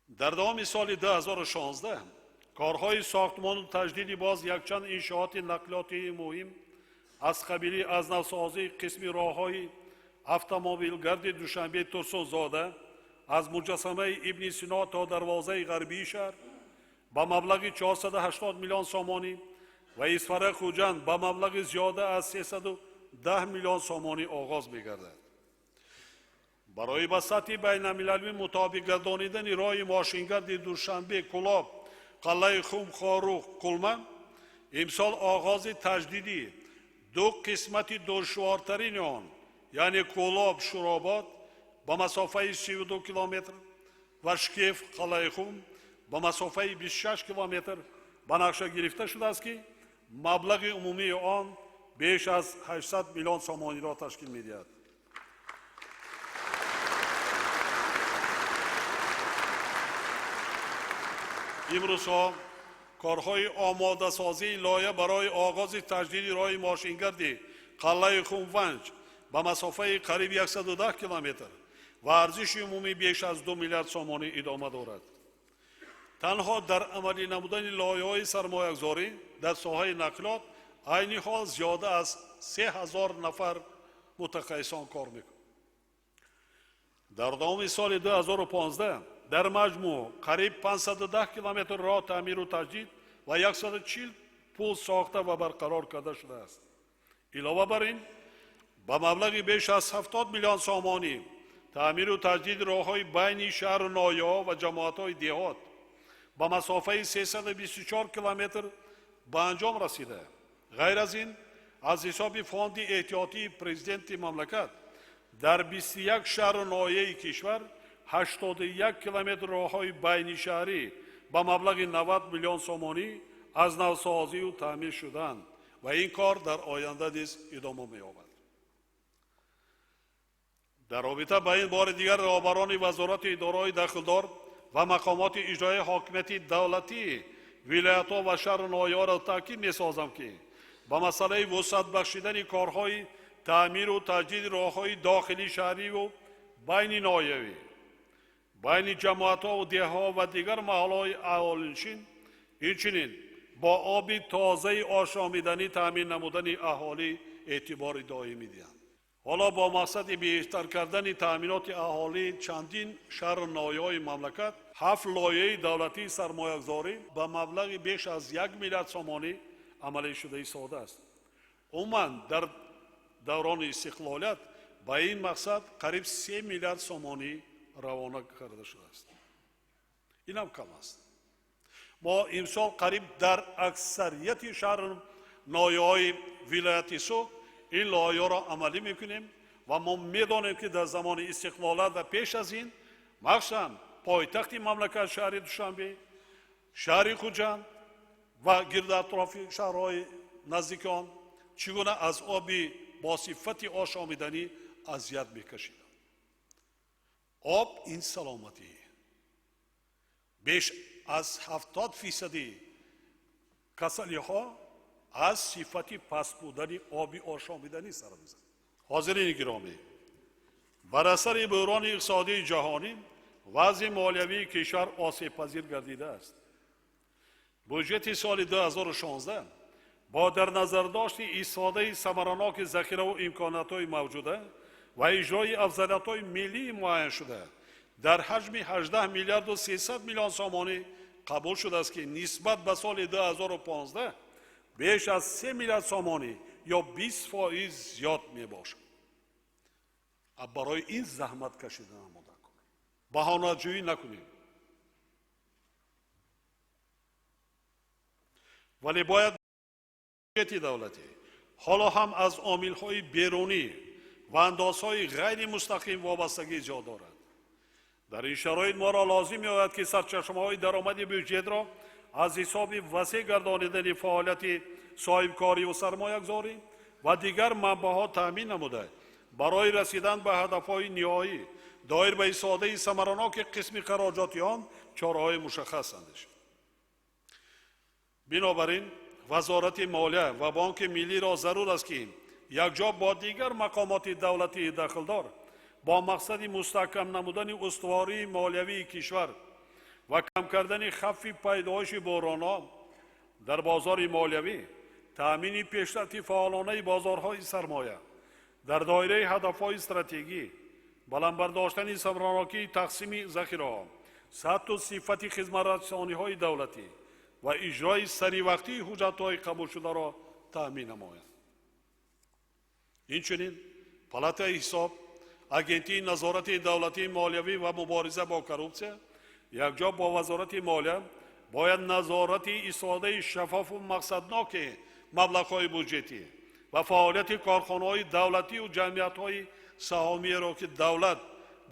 Дар давоми соли 2016 Корҳои сохтмону таҷдиди боз якчанд иншооти нақлиётии муҳим аз қабили аз навсозии қисми роҳҳои автомобилгарди Душанбе Турсунзода аз муҷассамаи Ибни Сино то дарвозаи ғарбии шаҳр ба маблағи 480 миллион сомонӣ ва Исфара Хуҷанд ба маблағи зиёда аз 310 миллион сомонӣ оғоз мегардад. Барои ба сатҳи байналмилалӣ мутобиқ гардонидани роҳи мошингарди Душанбе Кӯлоб Қалъаи Хум Хоруғ Қулма имсол оғози таҷдиди ду қисмати душвортарини он, яъне Кӯлоб Шӯробод ба масофаи 32 километр ва Шкеф Қалъаи Хум ба масофаи 26 километр ба нақша гирифта шудааст, ки маблағи умумии он беш аз 800 миллион сомониро ташкил медиҳад. Имрӯзҳо корҳои омодасозии лоиҳа барои оғози таҷдиди роҳи мошингарди Қалъаи Хумванҷ ба масофаи қариб 110 километр ва арзиши умумӣ беш аз 2 миллиард сомонӣ идома дорад. Танҳо дар амалӣ намудани лоиҳаҳои сармоягузорӣ дар соҳаи нақлиёт айни ҳол зиёда аз 3000 нафар мутахассисон кор мекунанд. Дар давоми соли 2015 дар маҷмӯъ қариб 510 километр роҳ таъмиру таҷдид ва 140 пул сохта ва барқарор карда шудааст. Илова бар ин, ба маблағи беш аз 70 миллион сомонӣ таъмиру таҷдиди роҳҳои байни шаҳру ноҳияҳо ва ҷамоатҳои деҳот ба масофаи 324 километр ба анҷом расида. Ғайр аз ин, аз ҳисоби фонди эҳтиётии президенти мамлакат дар 21 шаҳру ноҳияи кишвар 81 километр роҳҳои байнишаҳрӣ ба маблағи 90 миллион сомонӣ аз навсозию таъмир шуданд ва ин кор дар оянда низ идома меёбад. Дар робита ба ин бори дигар роҳбарони вазорати идораҳои дахлдор ва мақомоти иҷроияи ҳокимияти давлатии вилоятҳо ва шаҳру ноҳияҳоро таъкид месозам, ки ба масъалаи вусъат бахшидани корҳои таъмиру таҷдиди роҳҳои дохилии шаҳриву байни ноҳиявӣ, байни ҷамоатҳову деҳҳо ва дигар маҳаллаҳои аҳолинишин, инчунин бо оби тозаи ошомиданӣ таъмин намудани аҳолӣ эътибори доимӣ диҳанд. Ҳоло бо мақсади беҳтар кардани таъминоти аҳолии чандин шаҳру ноҳияҳои мамлакат 7 лоиҳаи давлатии сармоягузорӣ ба маблағи беш аз 1 миллиард сомонӣ амалӣ шуда истодааст. Умуман дар даврони истиқлолият ба ин мақсад қариб 3 миллиард сомонӣ равона карда шудааст. Инам кам аст. Мо имсол қариб дар аксарияти шаҳру ноҳияҳои вилояти Суғд ин лоиҳаро амалӣ мекунем ва мо медонем, ки дар замони истиқлолият ва пеш аз ин махсусан пойтахти мамлакат шаҳри Душанбе, шаҳри Хуҷанд ва гирду атрофи шаҳрҳои наздики он чӣ гуна аз оби бо сифати ошомиданӣ азият мекашиданд. Об ин саломатӣ. Беш аз 70% касалиҳо аз сифати паст будани оби ошомиданӣ сар мезанад. Ҳозирини гиромӣ, бар асари буҳрони иқтисодии ҷаҳонӣ вазъи молиявии кишвар осебпазир гардидааст. Буҷети соли 2016 бо дар назардошти истифодаи самараноки захираву имкониятҳои мавҷуда ва иҷрои афзалиятҳои миллии муайяншуда дар ҳаҷми 18 миллиарду 300 миллион сомонӣ қабул шудааст, ки нисбат ба соли 2015 беш аз 3 миллиард сомонӣ ё 20% зиёд мебошад. Барои ин заҳмат кашида намода кунем, баҳонаҷӯӣ накунем, вале бояд буҷети давлатӣ ҳоло ҳам аз омилҳои берунӣ ва андозҳои ғайримустақим вобастагӣ зиёд дорад. Дар ин шароит моро лозим меояд, ки сарчашмаҳои даромади бюҷетро аз ҳисоби васеъ гардонидани фаъолияти соҳибкориву сармоягузорӣ ва дигар манбаъҳо таъмин намуда, барои расидан ба ҳадафҳои ниҳоӣ доир ба истифодаи самараноки қисми хароҷоти он чораҳои мушаххас андешид. Бинобар ин Вазорати молия ва Бонки миллиро зарур аст, ки якҷо бо дигар мақомоти давлатии дахлдор бо мақсади мустаҳкам намудани устувории молиявии кишвар Ва кам кардани хавфи пайдоиши буҳронҳо дар бозори молиявӣ, таъмини пешрафти фаъолонаи бозорҳои сармоя дар доираи ҳадафҳои стратегӣ, баланд бардоштани самаранокии тақсими захираҳо, сатҳу сифати хизматрасониҳои давлатӣ ва иҷрои саривақтии ҳуҷҷатҳои қабулшударо таъмин намояд. Инчунин Палатаи ҳисоб, Агентии назорати давлатии молиявӣ ва мубориза бо коррупсия якҷо бо Вазорати молия бояд назорати истифодаи шаффофу мақсадноки маблағҳои буҷетӣ ва фаъолияти корхонаҳои давлатию ҷамъиятҳои саҳомиеро, ки давлат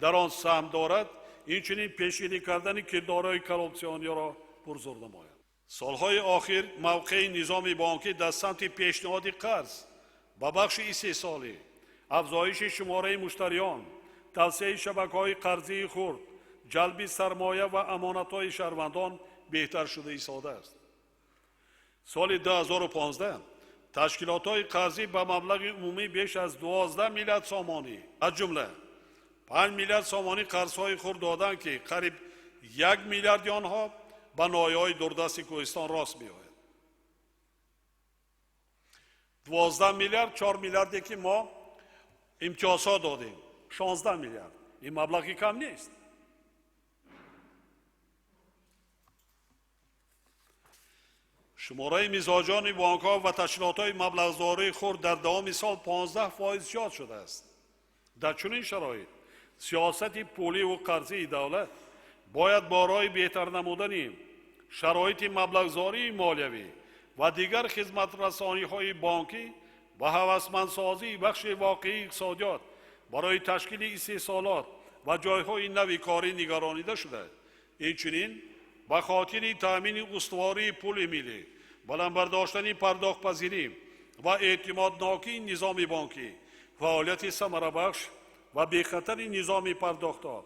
дар он саҳм дорад, инчунин пешгирӣ кардани кирдорҳои коррупсиониро пурзур намояд. Солҳои охир мавқеи низоми бонкӣ дар самти пешниҳоди қарз ба бахши истеҳсолӣ, афзоиши шумораи муштариён, тавсеаи шабакаҳои қарзии хурд, ҷалби сармоя ва амонатҳои шаҳрвандон беҳтар шуда истодааст. Соли 2015 ташкилотҳои қарзӣ ба маблағи умумӣ беш аз 12 миллиард сомонӣ, аз ҷумла 5 миллиард сомонӣ қарзҳои хурд доданд, ки қариб 1 миллиарди онҳо ба ноҳияҳои дурдасти Кӯҳистон рост меояд. 12 миллиард, 4 миллиарде ки мо имтиёзҳо додем, 16 миллиард. Ин маблағи кам нест. Шумораи мизоҷони бонкҳо ва ташкилотҳои маблағгузории хурд дар давоми сол 15% зиёд шудааст. Дар чунин шароит сиёсати пуливу қарзии давлат бояд барои беҳтар намудани шароити маблағгузории молиявӣ ва дигар хизматрасониҳои бонкӣ ва ҳавасмандсозии бахши воқеии иқтисодиёт барои ташкили истеҳсолот ва ҷойҳои нави корӣ нигаронида шуда, инчунин ба хотири таъмини устувории пули миллӣ, баланд бардоштани пардохтпазирӣ ва эътимоднокии низоми бонкӣ, фаъолияти самарабахш ва бехатари низоми пардохтҳо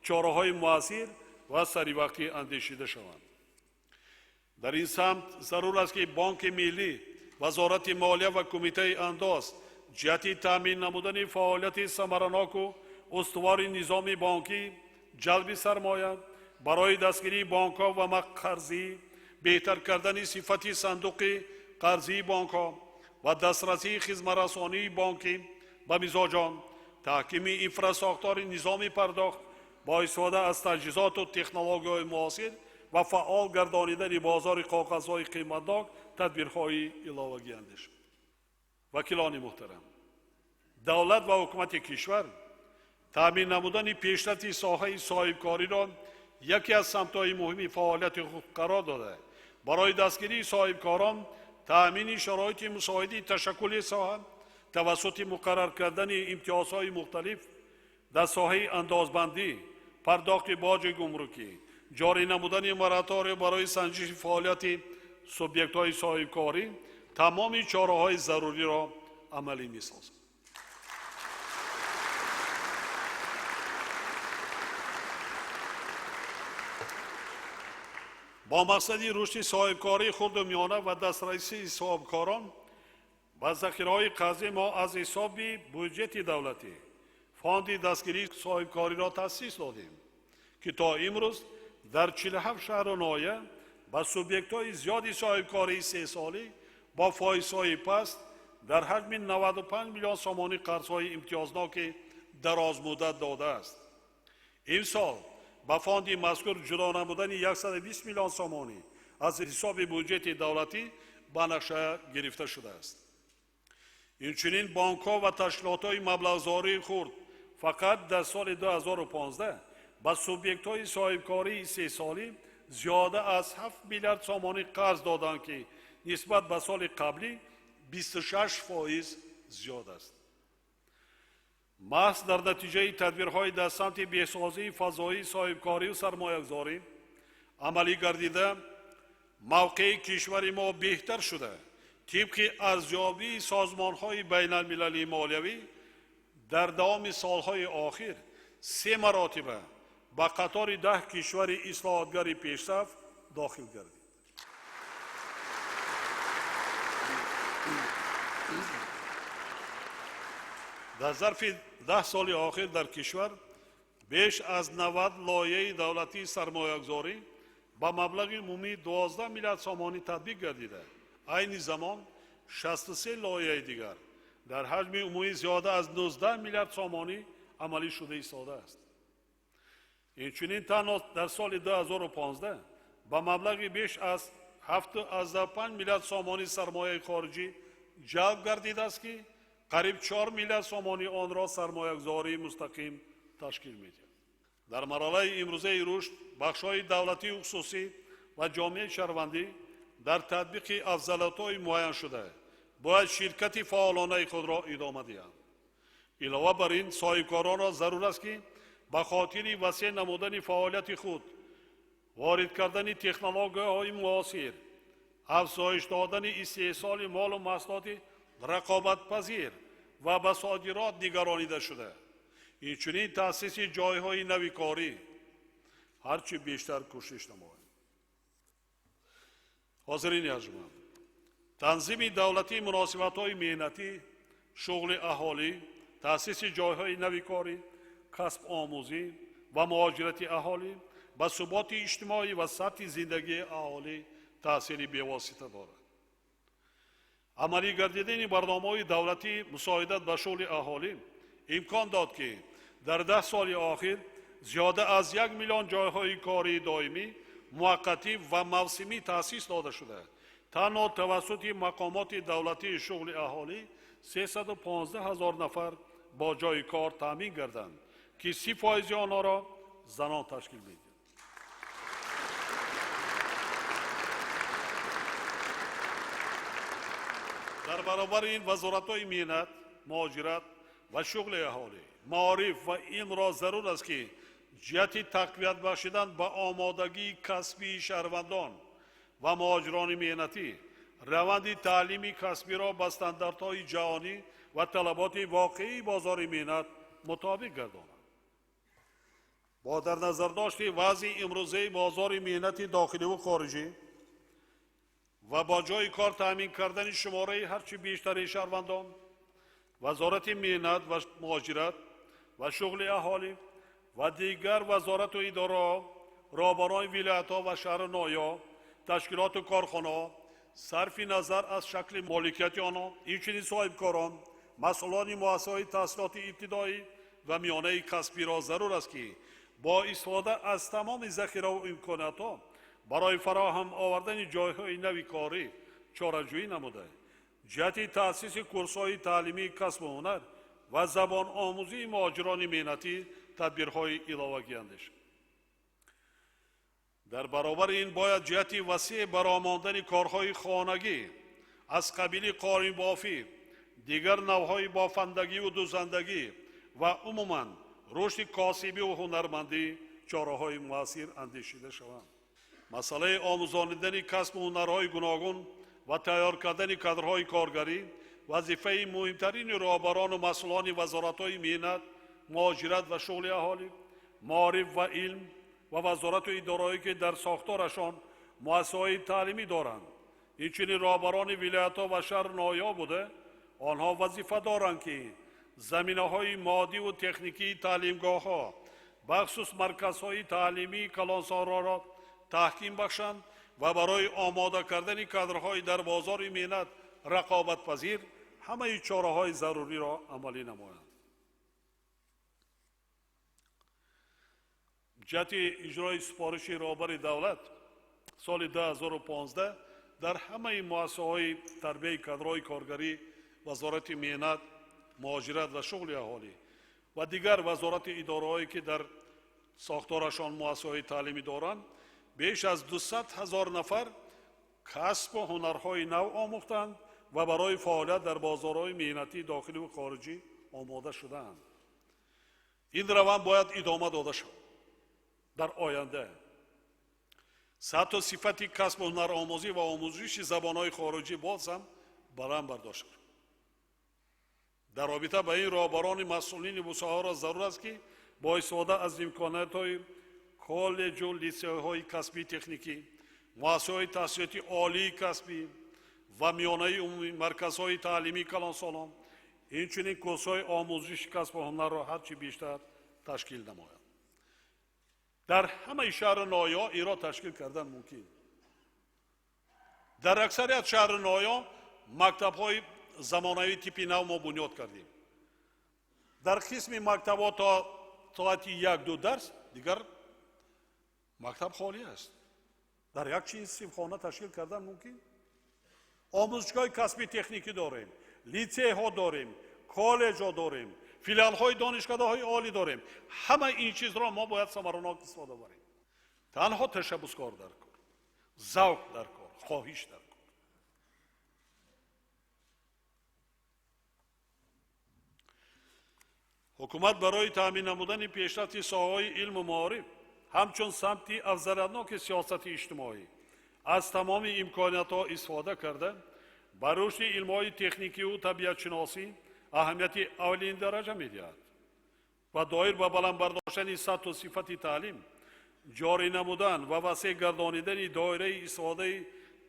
чораҳои муассир ва саривақтӣ андешида шаванд. Дар ин самт зарур аст, ки Бонки Миллӣ, Вазорати молия ва Кумитаи андоз ҷиҳати таъмин намудани фаъолияти самараноку устувори низоми бонкӣ, ҷалби сармоя барои дастгирии бонкҳо ва қарзӣ, беҳтар кардани сифати сандуқи қарзии бонкҳо ва дастрасии хизматрасонии бонкӣ ба мизоҷон, таҳкими инфрасохтори низоми пардохт бо истифода аз таҷҳизоту технологияҳои муосир ва фаъол гардонидани бозори коғазҳои қиматнок тадбирҳои иловагӣ андешанд. Вакилони муҳтарам, давлат ва ҳукумати кишвар таъмин намудани пешрафти соҳаи соҳибкориро яке аз самтҳои муҳими фаъолияти худ қарор дода, барои дастгирии соҳибкорон таъмини шароити мусоиди ташаккули соҳа тавассути муқаррар кардани имтиёзҳои мухталиф дар соҳаи андозбандӣ, пардохти боҷи гумрукӣ, ҷорӣ намудани моратория барои санҷиши фаъолияти субъектҳои соҳибкорӣ тамоми чораҳои заруриро амалӣ месозад. Бо мақсади рушди соҳибкории хурду миёна ва дастрасии соҳибкорон ба захираҳои қарзӣ мо аз ҳисоби буҷети давлатӣ фонди дастгирии соҳибкориро таъсис додем, ки то имрӯз дар 47 шаҳру ноҳия ба субъектҳои зиёди соҳибкории истеҳсолӣ бо фоизҳои паст дар ҳаҷми 95 миллион сомонӣ қарзҳои имтиёзноки дарозмуддат додааст. Имсол ба фонди мазкур ҷудо намудани 120 миллион сомонӣ аз ҳисоби буҷети давлатӣ ба нақша гирифта шудааст. Инчунин бонкҳо ва ташкилотҳои маблағгузории хурд фақат дар соли 2015 ба субъектҳои соҳибкории истеҳсолӣ зиёда аз 7 миллиард сомонӣ қарз доданд, ки нисбат ба соли қаблӣ 26% зиёд аст. Маҳз дар натиҷаи тадбирҳои дар самти беҳсозии фазоии соҳибкорию сармоягузорӣ амалӣ гардида, мавқеи кишвари мо беҳтар шуда, тибқи арзёбии созмонҳои байналмилалии молиявӣ дар давоми солҳои охир 3 маротиба ба қатори 10 кишвари ислоҳотгари пешсаф дохил гардид. Дар зарфи 10 соли охир дар кишвар беш аз 90 лоиҳаи давлатии сармоягузорӣ Ба маблағи умумии 12 миллиард сомонӣ татбиқ гардида, айни замон 63 лоиҳаи дигар дар ҳаҷми умумии зиёда аз 19 миллиард сомонӣ амалӣ шуда истодааст. Инчунин танҳо дар соли 2015 ба маблағи беш аз 7,5 миллиард сомонӣ сармояи хориҷӣ ҷалб гардидааст, ки қариб 4 миллиард сомонӣ онро сармоягузории мустақим ташкил медиҳад. Дар марҳалаи имрӯзаи рушд бахшҳои давлатию хусусӣ ва ҷомеаи шаҳрвандӣ дар татбиқи афзалиятҳои муайяншуда бояд ширкати фаъолонаи худро идома диҳанд. Илова бар ин, соҳибкоронро зарур аст, ки ба хотири васеъ намудани фаъолияти худ, ворид кардани технологияҳои муосир, афзоиш додани истеҳсоли молу маҳсулоти рақобатпазир ва ба содирот нигаронида шуда, инчунин таъсиси ҷойҳои нави корӣ ҳарчи бештар кӯшиш намоянд. Ҳозирини арҷманд, танзими давлатии муносибатҳои меҳнатӣ, шуғли аҳолӣ, таъсиси ҷойҳои нави корӣ, касбомӯзӣ ва муҳоҷирати аҳолӣ ба суботи иҷтимоӣ ва сатҳи зиндагии аҳолӣ таъсири бевосита дорад. Амалӣ гардидани барномаҳои давлатӣ мусоидат ба шуғли аҳолӣ имкон дод, ки дар 10 соли охир зиёда аз 1 миллион ҷойҳои кории доимӣ, муваққатӣ ва мавсимӣ таъсис дода шуда, танҳо тавассути мақомоти давлатии шуғли аҳолӣ 315 ҳазор нафар бо ҷойи кор таъмин гарданд, ки 30% онҳоро занон ташкил медиҳанд. Дар баробари ин вазоратҳои меҳнат, муҳоҷират ва шуғли аҳолӣ, маориф ва илмро зарур аст, ки ҷиҳати тақвият бахшидан ба омодагии касбии шаҳрвандон ва муҳоҷирони меҳнатӣ раванди таълими касбиро ба стандартҳои ҷаҳонӣ ва талаботи воқеии бозори меҳнат мутобиқ гардонанд. Бо дар назардошти вазъи имрӯзаи бозори меҳнати дохиливу хориҷӣ ва бо ҷойи кор таъмин кардани шумораи ҳарчи бештари шаҳрвандон, вазорати меҳнат ва муҳоҷират ва шуғли аҳолӣ ва дигар вазорату идораҳо, роҳбарони вилоятҳо ва шаҳру ноҳияҳо, ташкилоту корхонаҳо сарфи назар аз шакли моликияти онҳо, инчунин соҳибкорон, масъулони муассисаҳои таҳсилоти ибтидоӣ ва миёнаи касбиро зарур аст, ки бо истифода аз тамоми захираву имкониятҳо барои фароҳам овардани ҷойҳои нави корӣ чораҷӯӣ намуда, ҷиҳати таъсиси курсҳои таълимии касбу ҳунар ва забономӯзии муҳоҷирони меҳнатӣ тадбирҳои иловагӣ андешанд. Дар баробари ин бояд ҷиҳати васеъ баромондани корҳои хонагӣ аз қабили қолинбофӣ, дигар навъҳои бофандагиву дузандагӣ ва умуман рушди косибиву ҳунармандӣ чораҳои муассир андешида шаванд. Масъалаи омӯзонидани касбу ҳунарҳои гуногун ва тайёр кардани кадрҳои коргарӣ вазифаи муҳимтарини роҳбарону масъулони вазоратҳои меҳнат, муҳоҷират ва шуғли аҳолӣ, маориф ва илм ва вазорату идораҳое, ки дар сохторашон муассисаҳои таълимӣ доранд. Инчунин роҳбарони вилоятҳо ва шаҳру ноҳияҳо буда, онҳо вазифа доранд, ки заминаҳои моддиву техникии таълимгоҳҳо, бахусус марказҳои таълимии калонсолонро таҳким бахшанд ва барои омода кардани кадрҳои дар бозори меҳнат рақобатпазир ҳамаи чораҳои заруриро амалӣ намоянд. Ҷиҳати иҷрои супориши роҳбари давлат соли 2015 дар ҳамаи муассисаҳои тарбияи кадрҳои коргарӣ, вазорати меҳнат, муҳоҷират ва шуғли аҳолӣ ва дигар вазорати идораҳое, ки дар сохторашон муассисаҳои таълимӣ доранд, беш аз 200 ҳазор нафар касбу ҳунарҳои нав омӯхтанд ва барои фаъолият дар бозорҳои меҳнатии дохиливу хориҷӣ омода шудаанд. Ин раванд бояд идома дода шавад. Дар оянда сатҳу сифати касбу ҳунаромӯзӣ ва омӯзиши забонҳои хориҷӣ боз ҳам баланд бардошта шавад. Дар робита ба ин роҳбарони масъулини мусоҳаро зарур аст, ки бо истифода аз имкониятҳои коллеҷу литсейҳои касбии техникӣ, муассисаҳои таҳсилоти олии касбӣ ва миёнаи умумӣ, марказҳои таълимии калонсолон, инчунин курсҳои омӯзиши касбу ҳунарро ҳарчи бештар ташкил намоянд. Дар ҳамаи шаҳру ноҳияҳо иро ташкил кардан мумкин. Дар аксарият шаҳру ноҳияҳо мактабҳои замонавии типи нав мо бунёд кардем. Дар қисми мактабҳо то соати 1-2 дарс, дигар мактаб холӣ аст. Дар як чиз синфхона ташкил кардан мумкин. Омӯзишгоҳи касби техникӣ дорем, литсейҳо дорем, коллеҷҳо дорем, филиалҳои донишкадаҳои олӣ дорем. Ҳама ин чизро мо бояд самаранок истифода барем. Танҳо ташаббускор дар кор, завқ дар кор, хоҳиш дар кор. Ҳукумат барои таъмин намудани пешрафти соҳаҳои илму маориф ҳамчун самти афзалиятноки сиёсати иҷтимоӣ аз тамоми имкониятҳо истифода карда, ба рушди илмҳои техникиву табиатшиносӣ аҳамияти аввалин дараҷа медиҳад ва доир ба баланд бардоштани сатҳу сифати таълим, ҷорӣ намудан ва васеъ гардонидани доираи истифодаи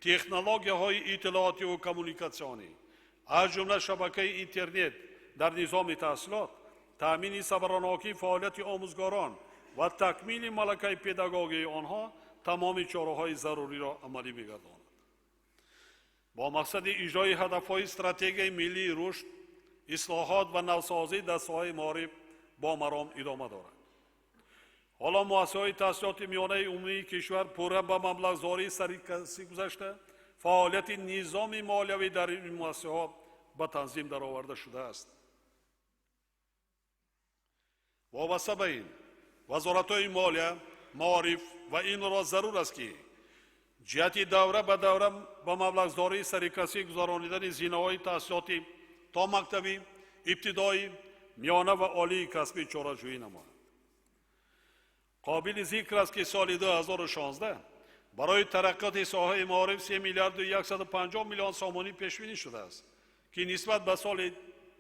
технологияҳои иттилоотиву коммуникатсионӣ, аз ҷумла шабакаи интернет дар низоми таҳсилот, таъмини самаранокии фаъолияти омӯзгорон ва такмили малакаи педагогии онҳо тамоми чораҳои заруриро амалӣ мегардонад. Бо мақсади иҷрои ҳадафҳои стратегияи миллии рушд, ислоҳот ва навсозӣ дар соҳаи маориф бо маром идома дорад. Ҳоло муассисаҳои таҳсилоти миёнаи умумии кишвар пурра ба маблағгузории сарикасӣ гузашта, фаъолияти низоми молиявӣ дар ин муассисаҳо ба танзим дароварда шудааст. Вобаста ба ин, вазоратҳои молия, маориф ва илмро зарур аст, ки ҷиҳати давра ба давра ба маблағгузории сарикасӣ гузаронидани зинаҳои таҳсилоти томактабӣ, ибтидоӣ, миёна ва олии касбӣ чораҷӯӣ намояд. Қобили зикр аст, ки соли 2016 барои тараққиёти соҳаи маориф 3 миллиарду 150 миллион сомонӣ пешбинӣ шудааст, ки нисбат ба соли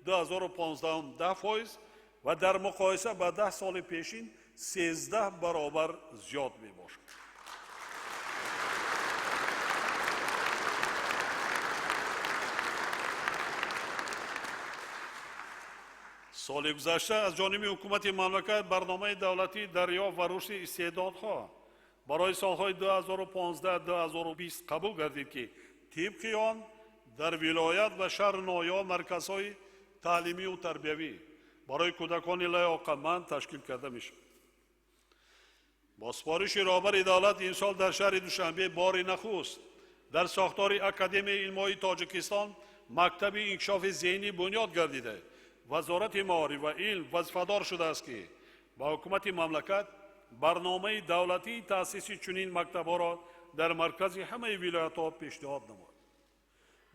2015 10% ва дар муқоиса ба 10 соли пешин 13 баробар зиёд мебошад. Соли гузашта аз ҷониби ҳукумати мамлакат барномаи давлатии дарёфт ва рушди истеъдодҳо барои солҳои 2015-2020 қабул гардид, ки тибқи он дар вилоят ва шаҳру ноҳияҳо марказҳои таълимию тарбиявӣ барои кӯдакони лаёқатманд ташкил карда мешавад. Бо супориши роҳбари давлат имсол дар шаҳри Душанбе бори нахуст дар сохтори Академияи илмҳои Тоҷикистон мактаби инкишофи зеҳнӣ бунёд гардида, вазорати маориф ва илм вазифадор шудааст, ки ба ҳукумати мамлакат барномаи давлатии таъсиси чунин мактабҳоро дар маркази ҳамаи вилоятҳо пешниҳод намояд.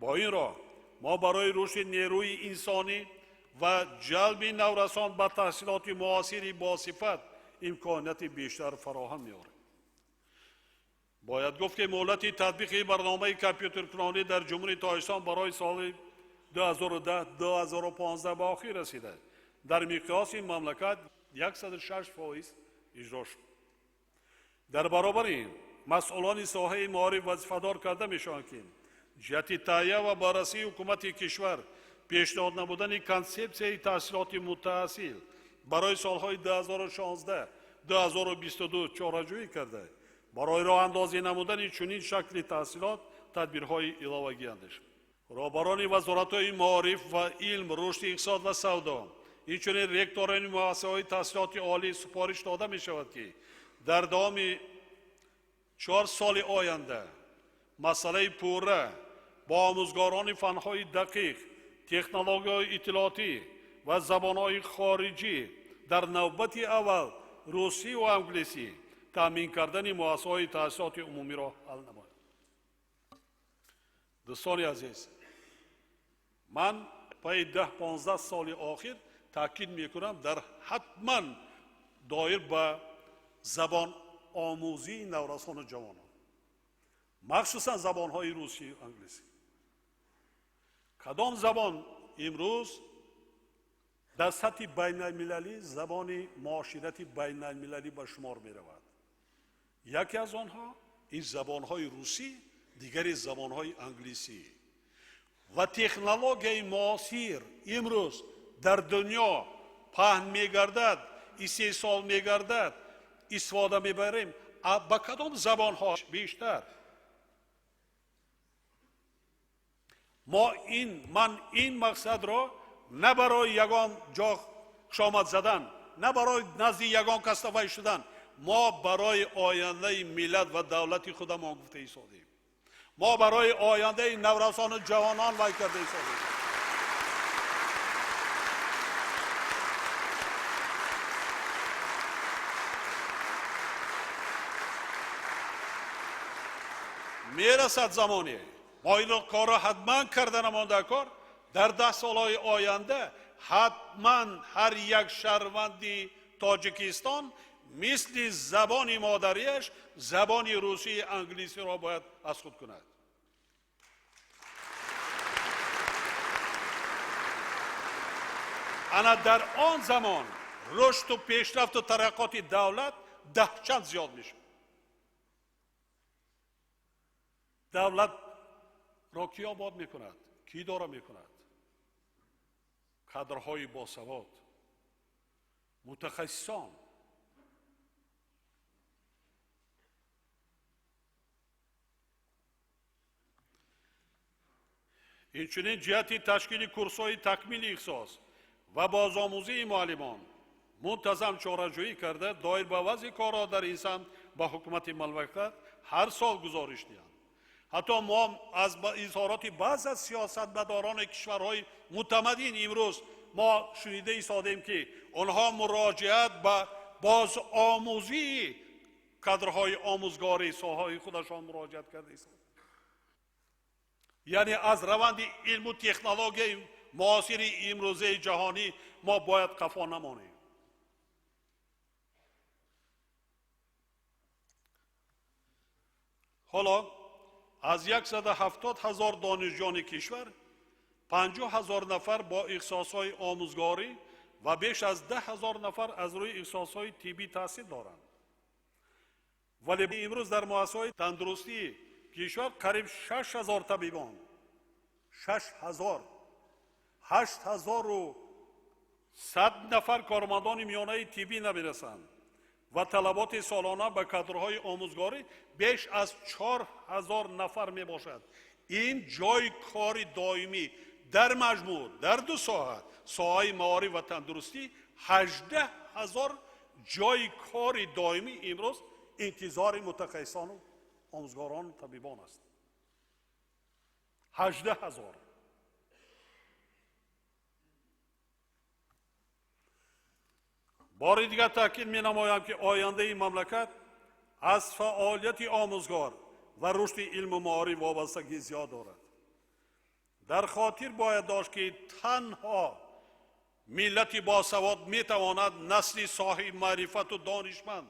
Бо ин роҳ мо барои рушди нерӯи инсонӣ ва ҷалби наврасон ба таҳсилоти муосири босифат имконияти бештар фароҳам меорем. Бояд гуфт, ки муҳлати татбиқи барномаи компютеркунонӣ дар Ҷумҳурии Тоҷикистон барои соли 2010-2015 ба охир расида, дар миқёси мамлакат 106% иҷро шуд. Дар баробари ин масъулони соҳаи маориф вазифадор карда мешаванд, ки ҷиҳати таҳия ва баррасии ҳукумати кишвар пешниҳод намудани консепсияи таҳсилоти мутаассил барои солҳои 2016-2022 чораҷӯӣ карда, барои роҳандозӣ намудани чунин шакли таҳсилот тадбирҳои иловагӣ андешанд. Роҳбарони вазоратҳои маориф ва илм, рушди иқтисод ва савдо, инчунин ректорони муассисаҳои таҳсилоти олӣ супориш дода мешавад, ки дар давоми 4 соли оянда масъалаи пурра бо омӯзгорони фанҳои дақиқ, технологияҳои иттилоотӣ ва забонҳои хориҷӣ дар навбати аввал русӣ ва англисӣ таъмин кардани муассисаҳои таҳсилоти умумиро ҳал намояд. Дӯстони азиз, ман пайи 10-15 соли охир таъкид мекунам дар ҳатман доир ба забон омӯзии наврасону ҷавонон, махсусан забонҳои русию англисӣ. Кадом забон имрӯз дар сатҳи байналмилалӣ забони муоширати байналмилалӣ ба шумор меравад? Яке аз онҳо ин забонҳои русӣ, дигари забонҳои англисӣ. Ва технологияи муосир имрӯз дар дунё паҳн мегардад, истеҳсол мегардад, истифода мебарем, ба кадом забонҳо бештар? Мо ин ман ин мақсадро на барои ягон ҷо хушомад задан, на барои назди ягон кас тавай шудан, мо барои ояндаи миллат ва давлати худамон гуфта истодем. Мо барои ояндаи наврасону ҷавонон вай карда истодем. Мерасад замоне, мо ин корро ҳатман карда намонда кор, дар 10 солҳои оянда ҳатман ҳар як шаҳрванди Тоҷикистон мисли забони модариаш забони русии англисиро бояд аз худ кунад. Ана дар он замон рушду пешрафту тараққоти давлат даҳчанд зиёд мешавад. Давлатро кӣ обод мекунад? Кӣ идора мекунад? Кадрҳои босавод, мутахассисон. Инчунин ҷиҳати ташкили курсҳои такмили ихтисос ва бозомӯзии муаллимон мунтазам чораҷӯӣ карда, доир ба вазъи корро дар ин самт ба ҳукумати мамлакат ҳар сол гузориш диҳанд. Ҳатто мо аз изҳороти баъзе аз сиёсатмадорони кишварҳои мутамаддин имрӯз мо шунида истодем, ки онҳо муроҷиат ба бозомӯзии кадрҳои омӯзгори соҳаҳои худашон муроҷиат карда истоданд. Яъне аз раванди илму технологияи муосири имрӯзаи ҷаҳонӣ мо бояд қафо намонем. Ҳоло аз 170 ҳазор донишҷӯёни кишвар 50 ҳазор нафар бо ихтисосҳои омӯзгорӣ ва беш аз 10 ҳазор нафар аз рӯи ихтисосҳои тиббӣ таҳсил доранд. Вале имрӯз дар муассисаҳои тандурустии кишвар қариб 6 ҳазор табибон, 6 ҳазор, 8100 нафар кормандони миёнаи тиббӣ намерасанд ва талаботи солона ба кадрҳои омӯзгорӣ беш аз 4 ҳазор нафар мебошад. Ин ҷои кори доимӣ дар маҷмӯъ дар ду соҳа, соҳаи маориф ва тандурустӣ, 18 ҳазор ҷои кори доимӣ имрӯз интизори мутахассисону омӯзгорону табибон аст. 18 ҳазор. Бори дигар таъкид менамоям, ки ояндаи мамлакат аз фаъолияти омӯзгор ва рушди илму маориф вобастагӣ зиёд дорад. Дар хотир бояд дошт, ки танҳо миллати босавод метавонад насли соҳиби маърифату донишманд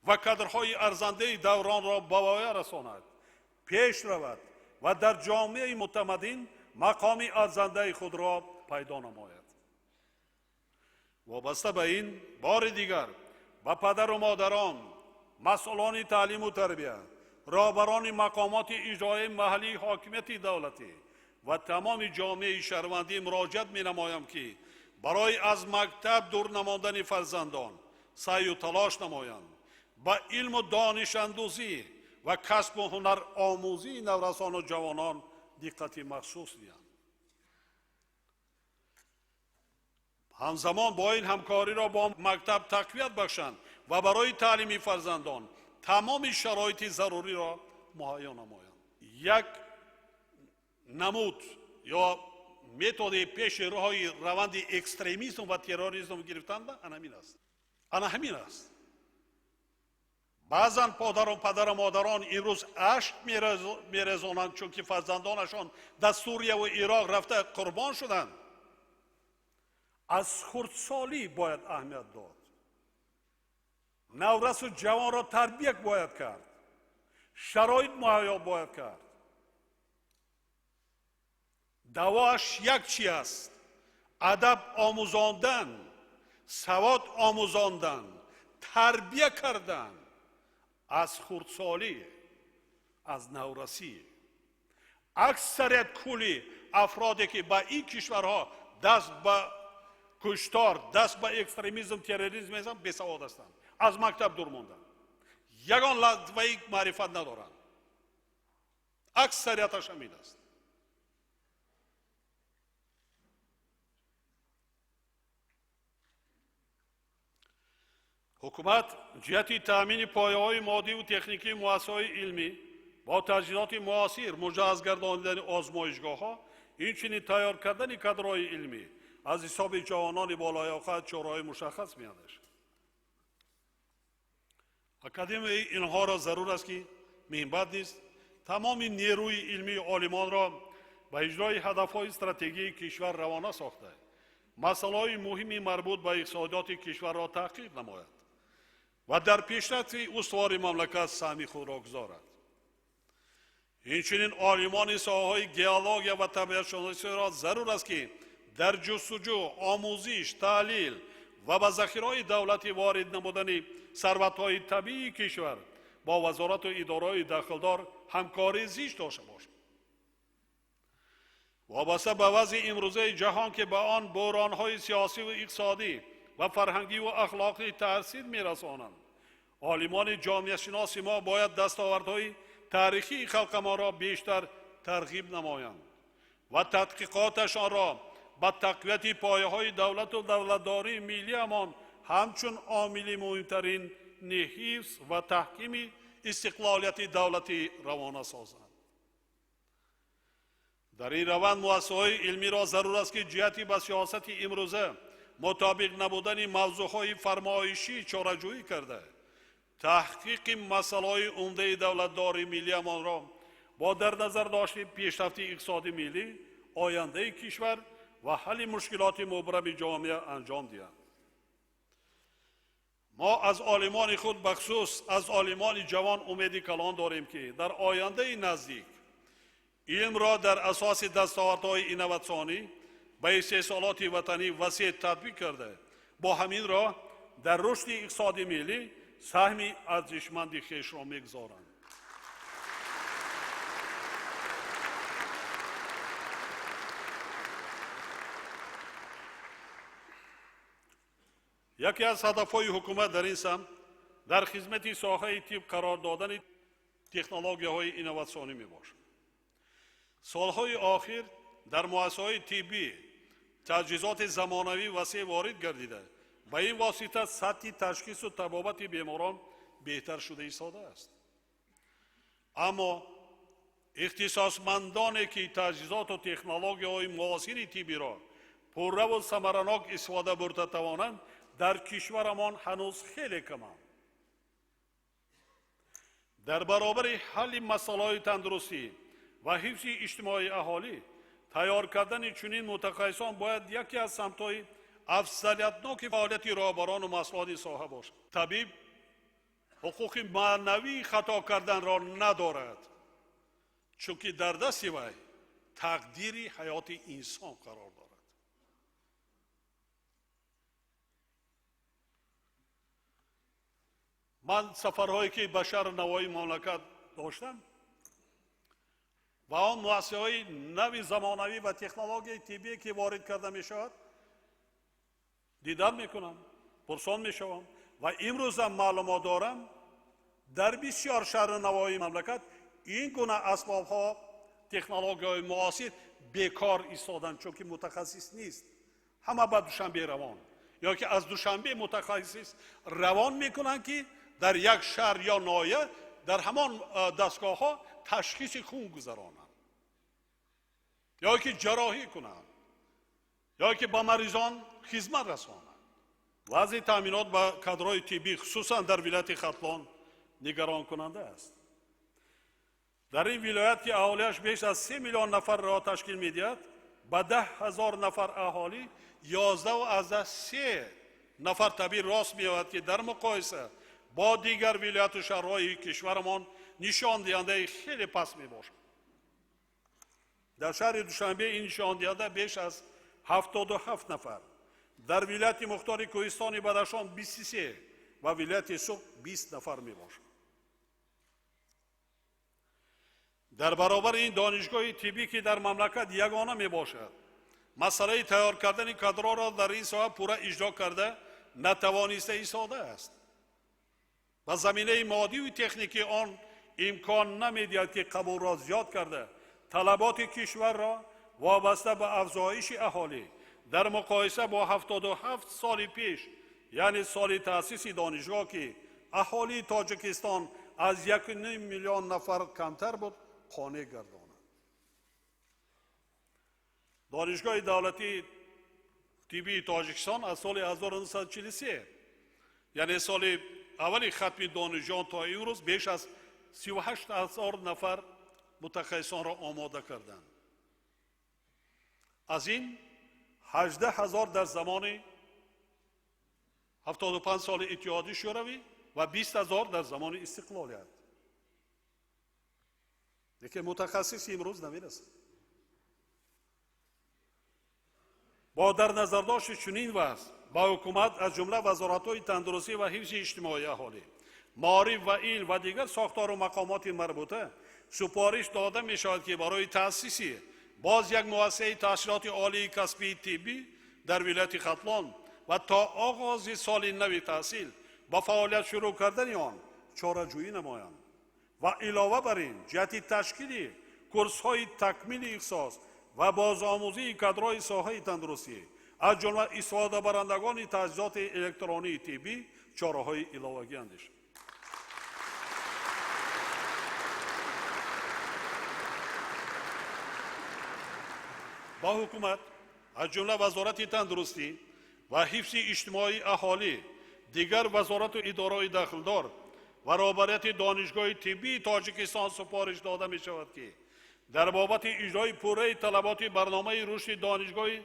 ва кадрҳои арзандаи давронро ба воя расонад, пеш равад ва дар ҷомеаи мутамаддин мақоми арзандаи худро пайдо намояд. Вобаста ба ин бори дигар ба падару модарон, масъулони таълиму тарбия, роҳбарони мақомоти иҷроияи маҳаллии ҳокимияти давлатӣ ва тамоми ҷомеаи шаҳрвандӣ муроҷиат менамоям, ки барои аз мактаб дур намондани фарзандон саъю талош намоянд, ба илму донишандӯзӣ ва касбу ҳунаромӯзии наврасону ҷавонон диққати махсус диҳанд. Ҳамзамон бо ин ҳамкориро бо мактаб тақвият бахшанд ва барои таълими фарзандон тамоми шароити заруриро муҳайё намоянд. Як намуд ё методи пеши роҳи раванди экстремизм ва терроризм гирифтан ана ҳамин аст. Ана ҳамин аст. Баъзан падару модарон имрӯз ашк мерезонанд, чунки фарзандонашон дар Сурияву Ироқ рафта қурбон шуданд. Аз хурдсолӣ бояд аҳамият дод. Наврасу ҷавонро тарбия бояд кард, шароит муҳайё бояд кард. Давоаш як чи аст: адаб омӯзондан, савод омӯзондан, тарбия кардан аз хурдсолӣ, аз наврасӣ. Аксарият кулли афроде ки ба ин кишварҳо даст ба куштор, даст ба экстремизм, терроризм мезананд, бесавод ҳастанд. Аз мактаб дур монданд, ягон латваи маърифат надоранд. Аксарияташ ҳамин аст. Ҳукумат ҷиҳати таъмини пояҳои моддиву техникии муассисаҳои илмӣ бо таҷҳизоти муосир, муҷаҳҳаз гардонидани озмоишгоҳҳо, инчунин тайёр кардани кадрҳои илмӣ аз ҳисоби ҷавонони болоёқат чораҳои мушаххас меандешад. Академияи илмҳоро зарур аст, ки минбаъд низ тамоми нерӯи илмии олимонро ба иҷрои ҳадафҳои стратегии кишвар равона сохта, масъалаҳои муҳими марбут ба иқтисодиёти кишварро таҳқиқ намояд ва дар пешрафти устувори мамлакат саҳми худро гузорад. Инчунин олимони соҳаҳои геология ва табиатшиносиро зарур аст, ки дар ҷустуҷӯ, омӯзиш, таҳлил ва ба захираҳои давлатӣ ворид намудани сарватҳои табиии кишвар бо вазорату идораҳои дахлдор ҳамкорӣ зич дошта бошад. Вобаста ба вазъи имрӯзаи ҷаҳон, ки ба он буҳронҳои сиёсиву иқтисодӣ ва фарҳангиву ахлоқӣ таъсир мерасонанд, олимони ҷомеашиноси мо бояд дастовардҳои таърихии халқамонро бештар тарғиб намоянд ва тадқиқоташонро ба тақвияти пояҳои давлату давлатдории миллиамон ҳамчун омили муҳимтарини ҳифз ва таҳкими истиқлолияти давлатӣ равона созанд. Дар ин раванд муассисаҳои илмиро зарур аст, ки ҷиҳати ба сиёсати имрӯза мутобиқ набудани мавзӯъҳои фармоишӣ чораҷӯӣ карда, таҳқиқи масъалаҳои умдаи давлатдории миллиамонро бо дар назар дошти пешрафти иқтисоди миллӣ, ояндаи кишвар ва ҳалли мушкилоти мубрами ҷомеа анҷом диҳанд. Мо аз олимони худ, бахусус аз олимони ҷавон, умеди калон дорем, ки дар ояндаи наздик илмро дар асоси дастовардҳои инноватсионӣ ба истеҳсолоти ватанӣ васеъ татбиқ карда, бо ҳамин роҳ дар рушди иқтисоди миллӣ саҳми арзишманди хешро мегузоранд. Яке аз ҳадафҳои ҳукумат дар ин самт дар хизмати соҳаи тиб қарор додани технологияҳои инноватсионӣ мебошад. Солҳои охир дар муассисаҳои тиббӣ таҷҳизоти замонавӣ васеъ ворид гардида, ба ин восита сатҳи ташхису табобати беморон беҳтар шуда истодааст. Аммо ихтисосмандоне, ки таҷҳизоту технологияҳои муосири тиббиро пурраву самаранок истифода бурда тавонанд, дар кишварамон ҳанӯз хеле каманд. Дар баробари ҳалли масъалаҳои тандурустӣ ва ҳифзи иҷтимоии аҳолӣ, тайёр кардани чунин мутахассисон бояд яке аз самтҳои афзалиятноки фаъолияти роҳбарону масъулони соҳа бошад. Табиб ҳуқуқи маънавии хато карданро надорад, чунки дар дасти вай тақдири ҳаёти инсон қарор дорад. Ман сафарҳое, ки ба шаҳру навоҳии мамлакат доштам ва он муассисаҳои нави замонавӣ ва технологияи тиббие, ки ворид карда мешавад, дидан мекунам, пурсон мешавам ва имрӯзам маълумот дорам, дар бисёр шаҳру навоҳии мамлакат ин гуна асбобҳо, технологияҳои муосир бекор истоданд, чунки мутахассис нест. Ҳама ба Душанбе равон ё ки аз Душанбе мутахассис равон мекунанд, ки дар як шаҳр ё ноҳия дар ҳамон дастгоҳҳо ташхиси хун гузаронанд ё ки ҷарроҳӣ кунанд ё ки ба маризон хизмат расонанд. Вазъи таъминот ба кадрҳои тиббӣ, хусусан дар вилояти Хатлон, нигаронкунанда аст. Дар ин вилоят, ки аҳолиаш беш аз 3 миллион нафарро ташкил медиҳад, ба 10 ҳазор нафар аҳолӣ 11,3 нафар табиб рост меояд, ки дар муқоиса бо дигар вилояту шаҳрҳои кишварамон нишондиҳандаи хеле паст мебошад. Дар шаҳри Душанбе ин нишондиҳанда беш аз 77 нафар, дар вилояти мухтори Кӯҳистони Бадахшон 23 ва вилояти Суғд 20 нафар мебошад. Дар баробари ин донишгоҳи тиббӣ, ки дар мамлакат ягона мебошад, масъалаи тайёр кардани кадрҳоро дар ин соҳа пурра иҷро карда натавониста истодааст. Ва заминаи моддиву техникии он имкон намедиҳад, ки қабулро зиёд карда, талаботи кишварро вобаста ба афзоиши аҳолӣ дар муқоиса бо 77 соли пеш, яъне соли таъсиси донишгоҳ, ки аҳолии Тоҷикистон аз 1,5 миллион нафар камтар буд, қонеъ гардонад. Донишгоҳи давлатии тиббии Тоҷикистон аз соли 1943, яъне соли аввали хатми донишҷӯён, то имрӯз беш аз 38 ҳазор нафар мутахассисонро омода карданд. Аз ин 18 ҳазор дар замони 75 соли Иттиҳоди Шӯравӣ ва 20 ҳазор дар замони истиқлолият. Лекин мутахассис имрӯз намерасад. Бо дар назардошти чунин вазъ ба ҳукумат, аз ҷумла вазоратҳои тандурустӣ ва ҳифзи иҷтимоии аҳолӣ, маориф ва илм ва дигар сохтору мақомоти марбута супориш дода мешавад, ки барои таъсиси боз як муассисаи таҳсилоти олии касбии тиббӣ дар вилояти Хатлон ва то оғози соли нави таҳсил ба фаъолият шурӯъ кардани он чораҷӯӣ намоянд ва илова бар ин ҷиҳати ташкили курсҳои такмили ихтисос ва бозомӯзии кадрҳои соҳаи тандурустӣ, аз ҷумла истифодабарандагони таҷҳизоти электронии тиббӣ, чораҳои иловагӣ андешанд. Ба ҳукумат, аз ҷумла Вазорати тандурустӣ ва ҳифзи иҷтимоии аҳолӣ, дигар вазорату идораҳои дахлдор ва роҳбарияти Донишгоҳи тиббии Тоҷикистон супориш дода мешавад, ки дар бобати иҷрои пурраи талаботи барномаи рушди Донишгоҳи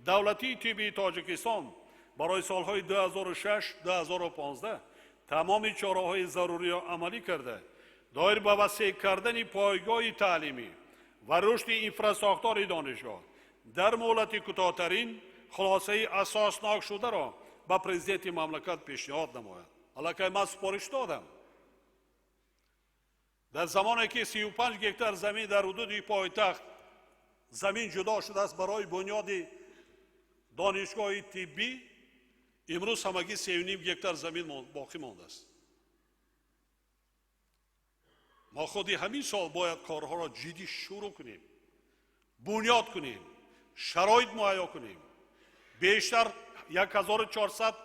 давлатии тиббии Тоҷикистон барои солҳои 2006-2015 тамоми чораҳои заруриро амалӣ карда, доир ба васеъ кардани пойгоҳи таълимӣ ва рушди инфрасохтори донишгоҳ дар муҳлати кӯтоҳтарин хулосаи асоснокшударо ба президенти мамлакат пешниҳод намояд. Аллакай ман супориш додам. Дар замоне ки 35 гектар замин дар ҳудуди пойтахт замин ҷудо шудааст барои бунёди донишгоҳи тиббӣ, имрӯз ҳамагӣ 3,5 гектар замин боқӣ мондааст. Мо худи ҳамин сол бояд корҳоро ҷиддӣ шурӯъ кунем, бунёд кунем, шароит муҳайё кунем. Бештар 1400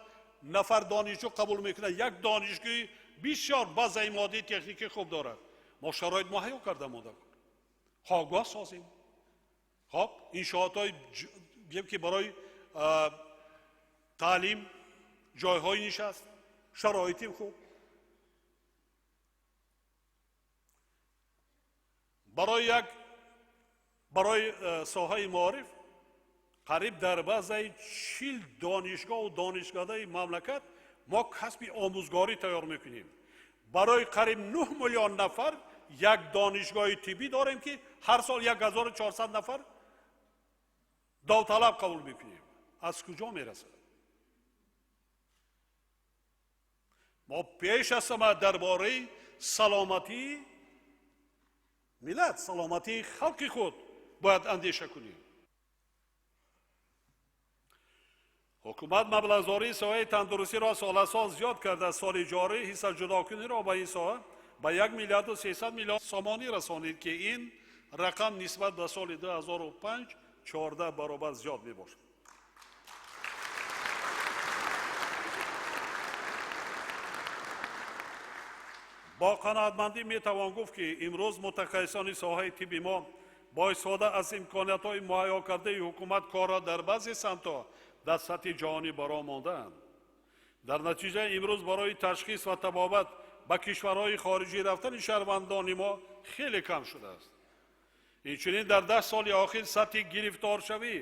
нафар донишҷӯ қабул мекунад. Як донишгоҳи бисёр базаи моддии техникӣ хуб дорад. Мо шароит муҳайё карда монда. Хобгоҳ созем. Хоб, иншоотҳои гем ки барои таълим, ҷойҳои нишаст, шароити хуб. Барои соҳаи маориф қариб дар баъзаи 40 донишгоҳу донишкадаи мамлакат мо касби омӯзгорӣ тайёр мекунем. Барои қариб 9 миллион нафар як донишгоҳи тиббӣ дорем, ки ҳар сол 1400 нафар довталаб қабул мекунем. Аз куҷо мерасад? Мо пеш аз ҳама дар бораи саломатии миллат, саломатии халқи худ бояд андеша кунем. Ҳукумат маблағгузории соҳаи тандурустиро сол аз сол зиёд карда, соли ҷорӣ ҳиссаҷудокуниро ба ин соҳа ба 1 миллиарду 300 миллион сомонӣ расонид, ки ин рақам нисбат ба соли 2005 14 баробар зиёд мебошад. Бо қаноатмандӣ метавон гуфт, ки имрӯз мутахассисони соҳаи тибби мо бо истифода аз имкониятҳои муҳайё кардаи ҳукумат корро дар баъзе самтҳо дар сатҳи ҷаҳонӣ бароҳ мондаанд. Дар натиҷа имрӯз барои ташхис ва табобат ба кишварҳои хориҷӣ рафтани шаҳрвандони мо хеле кам шудааст. Инчунин дар 10 соли охир сатҳи гирифторшавӣ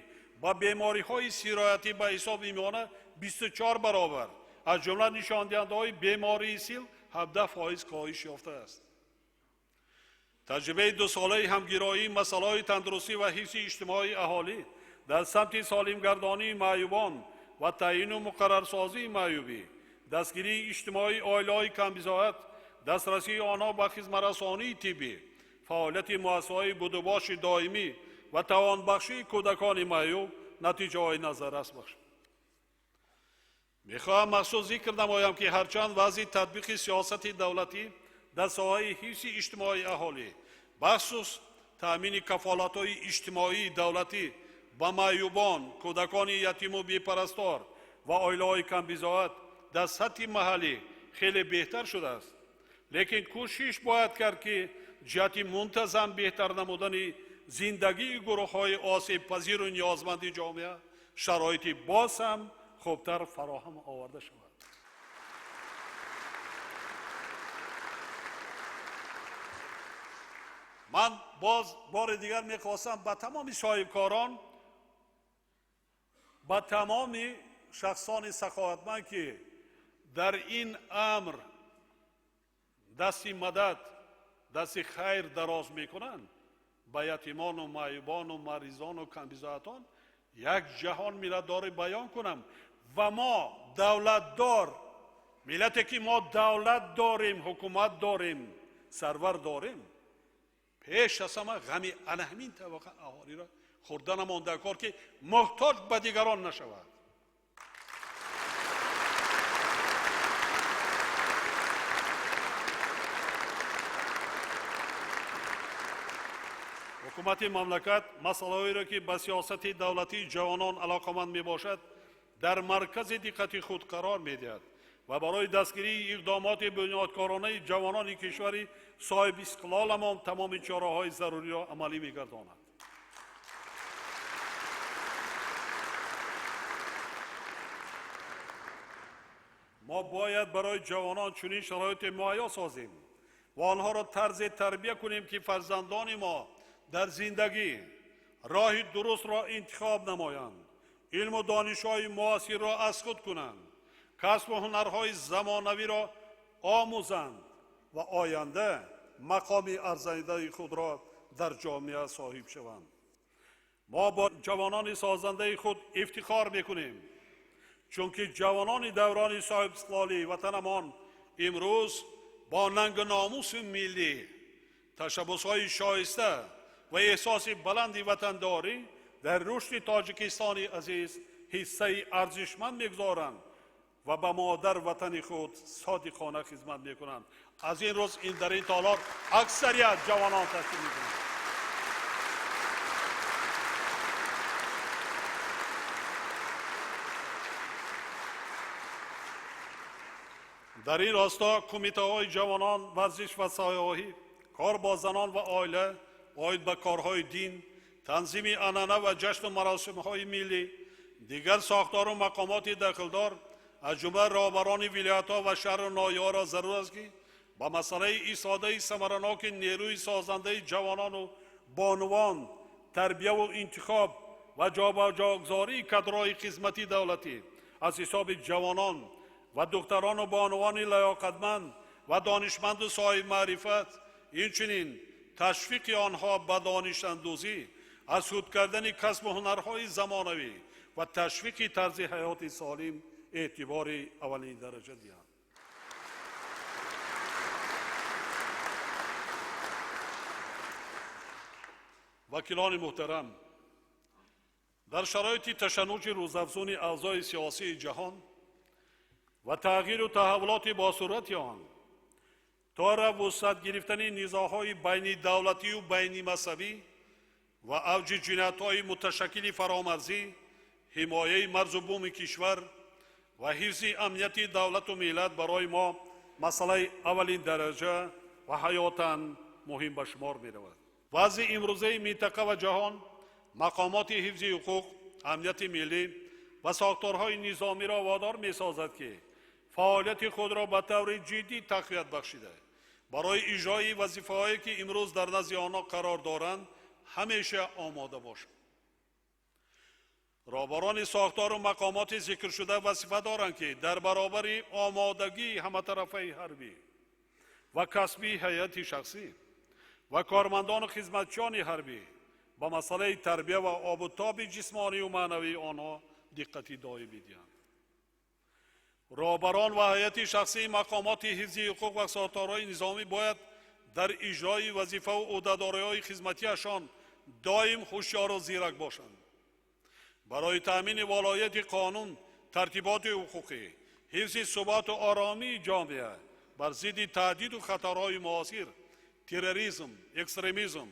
ба бемориҳои сироятӣ ба ҳисоби миёна 24 баробар, аз ҷумла нишондиҳандаҳои бемории сил 17% коҳиш ёфтааст. Таҷрибаи дусолаи ҳамгироии масъалаҳои тандурустӣ ва ҳифзи иҷтимоии аҳолӣ дар самти солимгардонии маъюбон ва таъйину муқаррарсозии маъюбӣ, дастгирии иҷтимоии оилаҳои камбизоат, дастрасии онҳо ба хизматрасонии тиббӣ, фаъолияти муассисаҳои будубоши доимӣ ва тавонбахшии кӯдакони маъюб натиҷаҳои назаррас бахшид. Мехоҳам махсус зикр намоям, ки ҳарчанд вазъи татбиқи сиёсати давлатӣ дар соҳаи ҳифзи иҷтимоии аҳолӣ, бахусус таъмини кафолатҳои иҷтимоии давлатӣ ба маъюбон, кӯдакони ятиму бепарастор ва оилаҳои камбизоат дар сатҳи маҳаллӣ хеле беҳтар шудааст, лекин кӯшиш бояд кард, ки ҷиҳати мунтазам беҳтар намудани зиндагии гурӯҳҳои осебпазиру ниёзманди ҷомеа шароити боз ҳам хубтар фароҳам оварда шавад. Ман боз бори дигар мехостам ба тамоми соҳибкорон, ба тамоми шахсони саховатманд, ки дар ин амр дасти мадад, дасти хайр дароз мекунанд, ба ятимону маъюбону маризону камбизоатон як ҷаҳон миллатдорӣ баён кунам. Ва мо давлатдор, миллате ки мо давлат дорем, ҳукумат дорем, сарвар дорем, пеш аз ҳама ғами ана ҳамин табақа аҳолиро хӯрда намонда кор, ки муҳтоҷ ба дигарон нашавад. Ҳукумати мамлакат масъалаҳоеро, ки ба сиёсати давлатии ҷавонон алоқаманд мебошад, дар маркази диққати худ қарор медиҳад ва барои дастгирии иқдомоти бунёдкоронаи ҷавонони кишвари соҳибистиқлоламон тамоми чораҳои заруриро амалӣ мегардонад. Мо бояд барои ҷавонон чунин шароите муҳайё созем ва онҳоро тарзе тарбия кунем, ки фарзандони мо дар зиндагӣ роҳи дурустро интихоб намоянд, илму донишҳои муосирро аз худ кунанд, касбу ҳунарҳои замонавиро омӯзанд ва оянда мақоми арзандаи худро дар ҷомеа соҳиб шаванд. Мо бо ҷавонони созандаи худ ифтихор мекунем, чунки ҷавонони даврони соҳибистиқлолии ватанамон имрӯз бо нангу номуси миллӣ, ташаббусҳои шоиста ва эҳсоси баланди ватандорӣ дар рушди Тоҷикистони азиз ҳиссаи арзишманд мегузоранд ва ба модар ватани худ содиқона хизмат мекунанд. Аз ин рӯз ин дар ин толор аксарият ҷавонон ташкил мекунанд. Дар ин росто кумитаҳои ҷавонон, варзиш ва сайёҳӣ, кор бо занон ва оила, оид ба корҳои дин, танзими анъана ва ҷашну маросимҳои миллӣ, дигар сохтору мақомоти дахлдор, аз ҷумла роҳбарони вилоятҳо ва шаҳру ноҳияҳоро зарур аст, ки ба масъалаи истифодаи самараноки нерӯи созандаи ҷавонону бонувон, тарбияву интихоб ва ҷобаҷогузории кадрҳои хизмати давлатӣ аз ҳисоби ҷавонон ва духтарону бонувони лаёқатманд ва донишманду соҳибмаърифат, инчунин ташвиқи онҳо ба донишандӯзӣ, аз худ кардани касбу ҳунарҳои замонавӣ ва ташвиқи тарзи ҳаёти солим эътибори аввалин дараҷа диҳанд. Вакилони муҳтарам, дар шароити ташаннуҷи рӯзафзуни авзои сиёсии ҷаҳон ва тағйиру таҳаввулоти босуръати он, тора вусъат гирифтани низоъҳои байнидавлатию байнимазҳабӣ ва авҷи ҷиноятҳои муташаккили фаромарзӣ, ҳимояи марзу буми кишвар ва ҳифзи амнияти давлату миллат барои мо масъалаи аввалин дараҷа ва ҳаётан муҳим ба шумор меравад. Вазъи имрӯзаи минтақа ва ҷаҳон мақомоти ҳифзи ҳуқуқ, амнияти миллӣ ва сохторҳои низомиро водор месозад, ки фаъолияти худро ба таври ҷиддӣ тақвият бахшида, барои иҷрои вазифаҳое, ки имрӯз дар назди онҳо қарор доранд, ҳамеша омода бошанд. Роҳбарони сохтору мақомоти зикршуда вазифа доранд, ки дар баробари омодагии ҳаматарафаи ҳарбӣ ва касбии ҳайати шахсӣ ва кормандону хизматчиёни ҳарбӣ ба масъалаи тарбия ва обутоби ҷисмонию маънавии онҳо диққати доимӣ диҳанд. Роҳбарон ва ҳайати шахсии мақомоти ҳифзи ҳуқуқ ва сохторҳои низомӣ бояд дар иҷрои вазифаву ӯҳдадориҳои хизматиашон доим ҳушёру зирак бошанд. Барои таъмини волоияти қонун, тартиботи ҳуқуқӣ, ҳифзи суботу оромии ҷомеа бар зидди таҳдиду хатарҳои муосир, терроризм, экстремизм,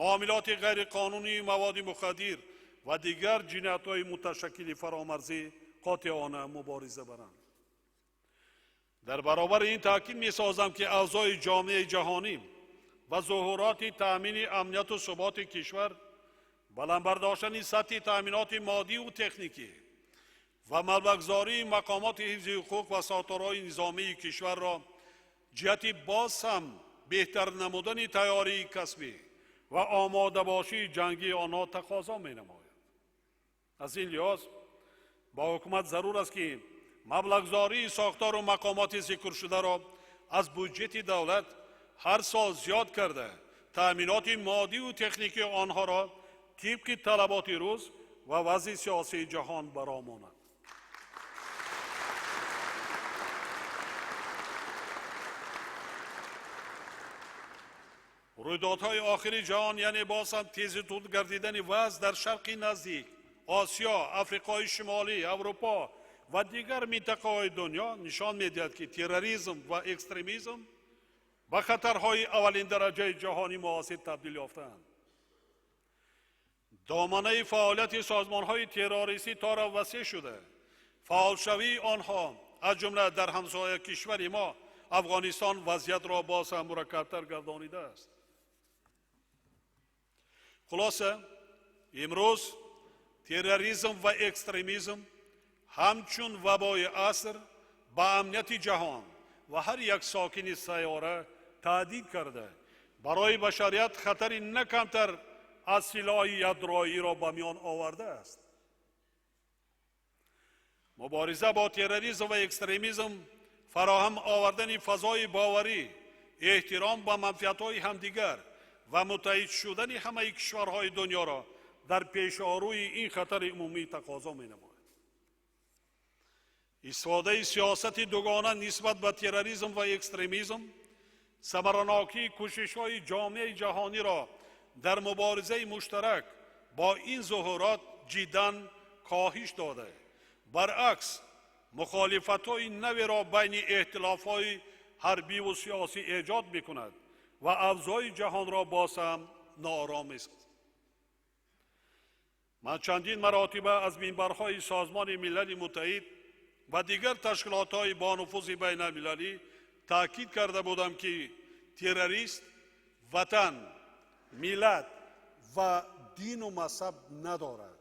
муомилоти ғайриқонунии маводи мухаддир ва дигар ҷиноятҳои муташаккили фаромарзӣ қотеона мубориза баранд. Дар баробари ин таъкид месозам, ки авзои ҷомеаи ҷаҳонӣ ва зуҳуроти таъмини амнияту суботи кишвар, баланд бардоштани сатҳи таъминоти моддиву техникӣ ва маблағгузории мақомоти ҳифзи ҳуқуқ ва сохторҳои низомии кишварро ҷиҳати боз ҳам беҳтар намудани тайёрии касбӣ ва омодабошии ҷангии онҳо тақозо менамояд. Аз ин лиҳоз ба ҳукумат зарур аст, ки маблағгузории сохтору мақомоти зикршударо аз буҷети давлат ҳар сол зиёд карда, таъминоти моддиву техникии онҳоро тибқи талаботи рӯз ва вазъи сиёсии ҷаҳон баромонад. Рӯйдодҳои охири ҷаҳон, яъне боз ҳам тези тунд гардидани вазъ дар Шарқи Наздик, Осиё, Африқои Шимолӣ, Аврупо ва дигар минтақаҳои дунё нишон медиҳад, ки терроризм ва экстремизм ба хатарҳои аввалиндараҷаи ҷаҳони муосир табдил ёфтаанд. Доманаи фаъолияти созмонҳои террористӣ тора васеъ шуда, фаъолшавии онҳо аз ҷумла дар ҳамсоя кишвари мо Афғонистон вазъиятро боз ҳам мураккабтар гардонидааст. Хулоса, имрӯз терроризм ва экстремизм ҳамчун вабои аср ба амнияти ҷаҳон ва ҳар як сокини сайёра таҳдид карда, барои башарият хатари на камтар аз силоҳи ядроиро ба миён овардааст. Мубориза бо терроризм ва экстремизм, фароҳам овардани фазои боварӣ, эҳтиром ба манфиатҳои ҳамдигар ва муттаҳид шудани ҳамаи кишварҳои дунёро дар пешорӯи ин хатари умумӣ тақозо менамояд. Истифодаи сиёсати дугона нисбат ба терроризм ва экстремизм самаранокии кӯшишҳои ҷомеаи ҷаҳониро дар муборизаи муштарак бо ин зуҳурот ҷиддан коҳиш дода, баръакс мухолифатҳои наверо байни эътилофҳои ҳарбиву сиёсӣ эҷод мекунад ва авзои ҷаҳонро боз ҳам ноором месозад. Ман чандин маротиба аз минбарҳои Созмони Милали Муттаҳид ва дигар ташкилотҳои бонуфузи байналмилалӣ таъкид карда будам, ки террорист ватан, миллат ва дину мазҳаб надорад.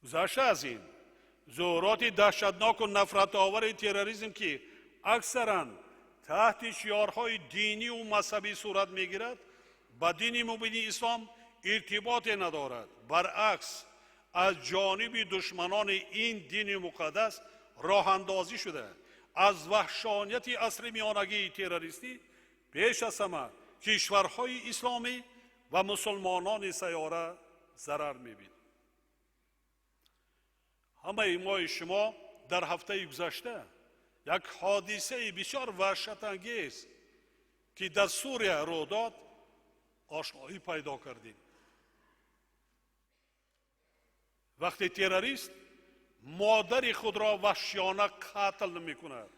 Гузашта аз ин, зуҳуроти даҳшатноку нафратовари терроризм, ки аксаран таҳти шиорҳои диниву мазҳабӣ сурат мегирад, ба дини мубини ислом иртиботе надорад. Баръакс, аз ҷониби душманони ин дини муқаддас роҳандозӣ шуда, аз ваҳшонияти асри миёнагии террористӣ пеш аз ҳама кишварҳои исломӣ ва мусулмонони сайёра зарар мебинад. Ҳамаи мои шумо дар ҳафтаи гузашта як ҳодисаи бисёр ваҳшатангез, ки дар Сурия рӯ дод, ошноӣ пайдо кардем. Вақте террорист модари худро ваҳшиёна қатл мекунад,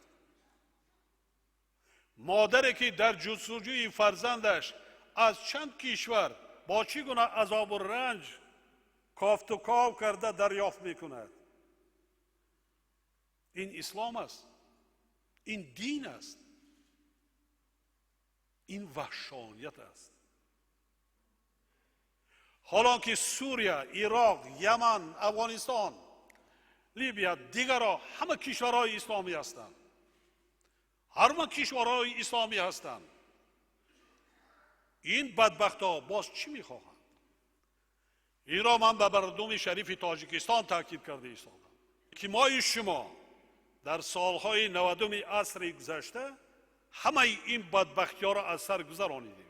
модаре ки дар ҷустуҷӯи фарзандаш аз чанд кишвар бо чӣ гуна азобу ранҷ кофту ков карда дарёфт мекунад. Ин ислом аст, ин дин аст, ин ваҳшоният аст. Ҳолон ки Сурия, Ироқ, Яман, Афғонистон, Либия, дигарро ҳама кишварҳои исломӣ ҳастанд, ҳама кишварҳои исломӣ ҳастанд. Ин бадбахтҳо боз чӣ мехоҳанд? Инро ман ба мардуми шарифи Тоҷикистон таъкид карда истодам, ки мои шумо дар солҳои 90-уми асри гузашта ҳамаи ин бадбахтиҳоро аз сар гузаронидем.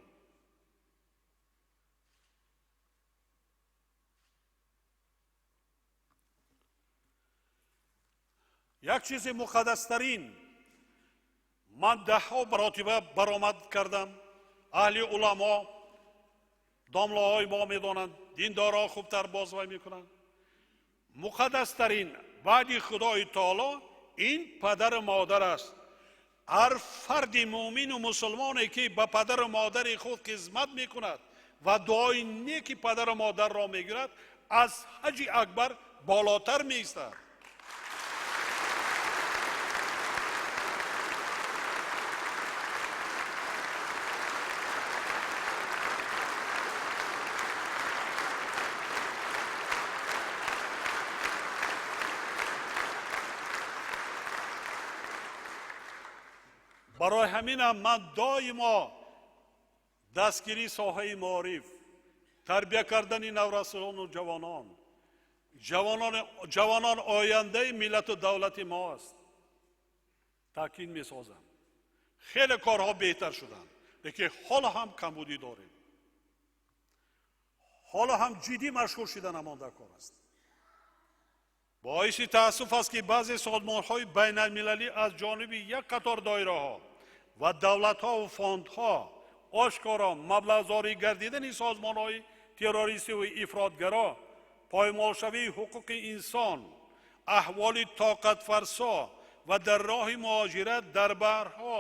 Як чизи муқаддастарин ман даҳҳо маротиба баромад кардам. Аҳли уламо, домлаҳои мо медонанд, диндорҳо хубтар бозвай мекунанд. Муқаддастарин Баъди Худои Таоло ин падару модар аст. Ҳар фарди муъмину мусулмоне ки ба падару модари худ хизмат мекунад ва дуои неки падару модарро мегирад, аз ҳаҷи акбар болотар меистад. Барои ҳаминам ман доимо дастгирии соҳаи маориф, тарбия кардани наврасону ҷавонон, ҷавонон ояндаи миллату давлати мо аст, таъкид месозам. Хеле корҳо беҳтар шуданд, лекин ҳоло ҳам камбудӣ дорем, ҳоло ҳам ҷиддӣ машғул шуда намонда кор аст. Боиси таассуф аст, ки баъзе созмонҳои байналмилалӣ аз ҷониби як қатор доираҳо ва давлатҳову фондҳо ошкоро маблағзорӣ гардидани созмонҳои террористиву ифротгаро, поймолшавии ҳуқуқи инсон, аҳволи тоқатфарсо ва дар роҳи муҳоҷират дар баҳрҳо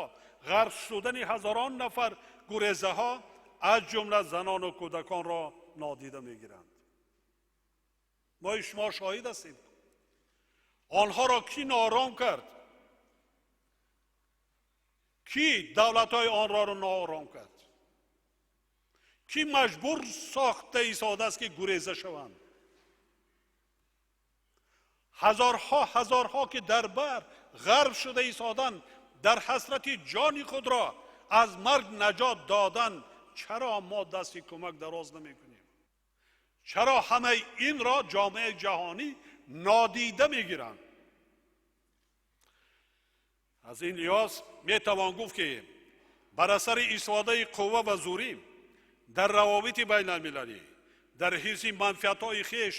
ғарқ шудани ҳазорон нафар гурезаҳо, аз ҷумла занону кӯдаконро нодида мегиранд. Мои шумо шоҳид ҳастем. Онҳоро кӣ ноором кард? Кӣ давлатҳои онҳоро ноором кард? Кӣ маҷбур сохта истодааст, ки гуреза шаванд? Ҳазорҳо ҳазорҳо ки дар баҳр ғарқ шуда истоданд, дар ҳасрати ҷони худро аз марг наҷот додан, чаро мо дасти кӯмак дароз намекунем? Чаро ҳамаи инро ҷомеаи ҷаҳонӣ нодида мегиранд? Аз ин лиҳоз метавон гуфт, ки бар асари истифодаи қувва ва зӯрӣ дар равобити байналмилалӣ, дар ҳифзи манфиатҳои хеш,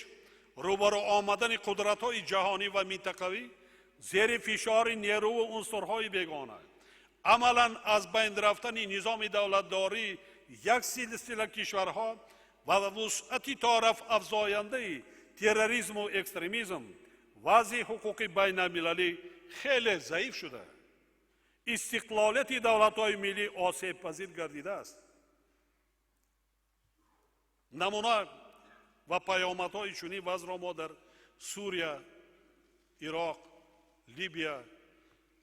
рӯбарӯ омадани қудратҳои ҷаҳонӣ ва минтақавӣ зери фишори нерӯву унсурҳои бегона, амалан аз байн рафтани низоми давлатдорӣ як силсила кишварҳо ва вусъати тораф афзояндаи терроризму экстремизм, вазъи ҳуқуқи байналмилалӣ хеле заиф шуда, истиқлолияти давлатҳои миллӣ осебпазир гардидааст. Намуна ва паёмадҳои чунин вазъро мо дар Сурия, Ироқ, Либия,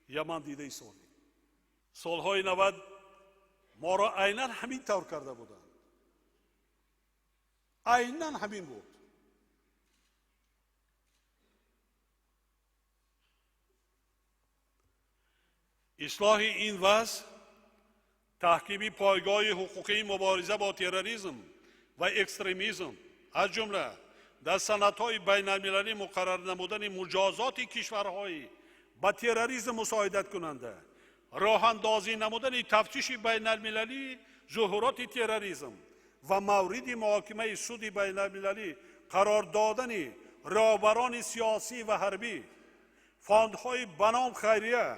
Яман дида истодем. Солҳои 90 моро айнан ҳамин тавр карда буданд. Айнан ҳамин буд. Ислоҳи ин вазъ, таҳкими пойгоҳи ҳуқуқии мубориза бо терроризм ва экстремизм, аз ҷумла дар санадҳои байналмилалӣ муқаррар намудани муҷозоти кишварҳои ба терроризм мусоидаткунанда, роҳандозӣ намудани тафтиши байналмилалии зуҳуроти терроризм ва мавриди муҳокимаи суди байналмилалӣ қарор додани роҳбарони сиёсӣ ва ҳарбӣ, фондҳои ба ном хайрия,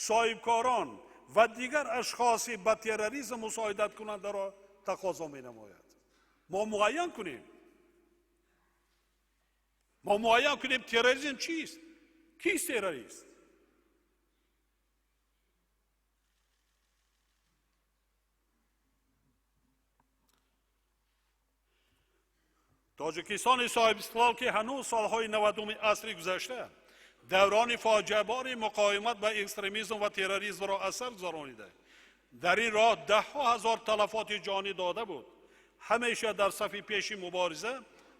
соҳибкорон ва дигар ашхоси ба терроризм мусоидаткунандаро тақозо менамояд. Мо муайян кунем. Мо муайян кунем терроризм чист? Кист террорист? Тоҷикистони соҳибистиқлол, ки ҳанӯз солҳои 90-уми асри гузашта даврони фоҷиабори муқовимат ба экстремизм ва терроризмро аз сар гузаронида, дар ин роҳ даҳҳо ҳазор талафоти ҷонӣ дода буд, ҳамеша дар сафи пеши мубориза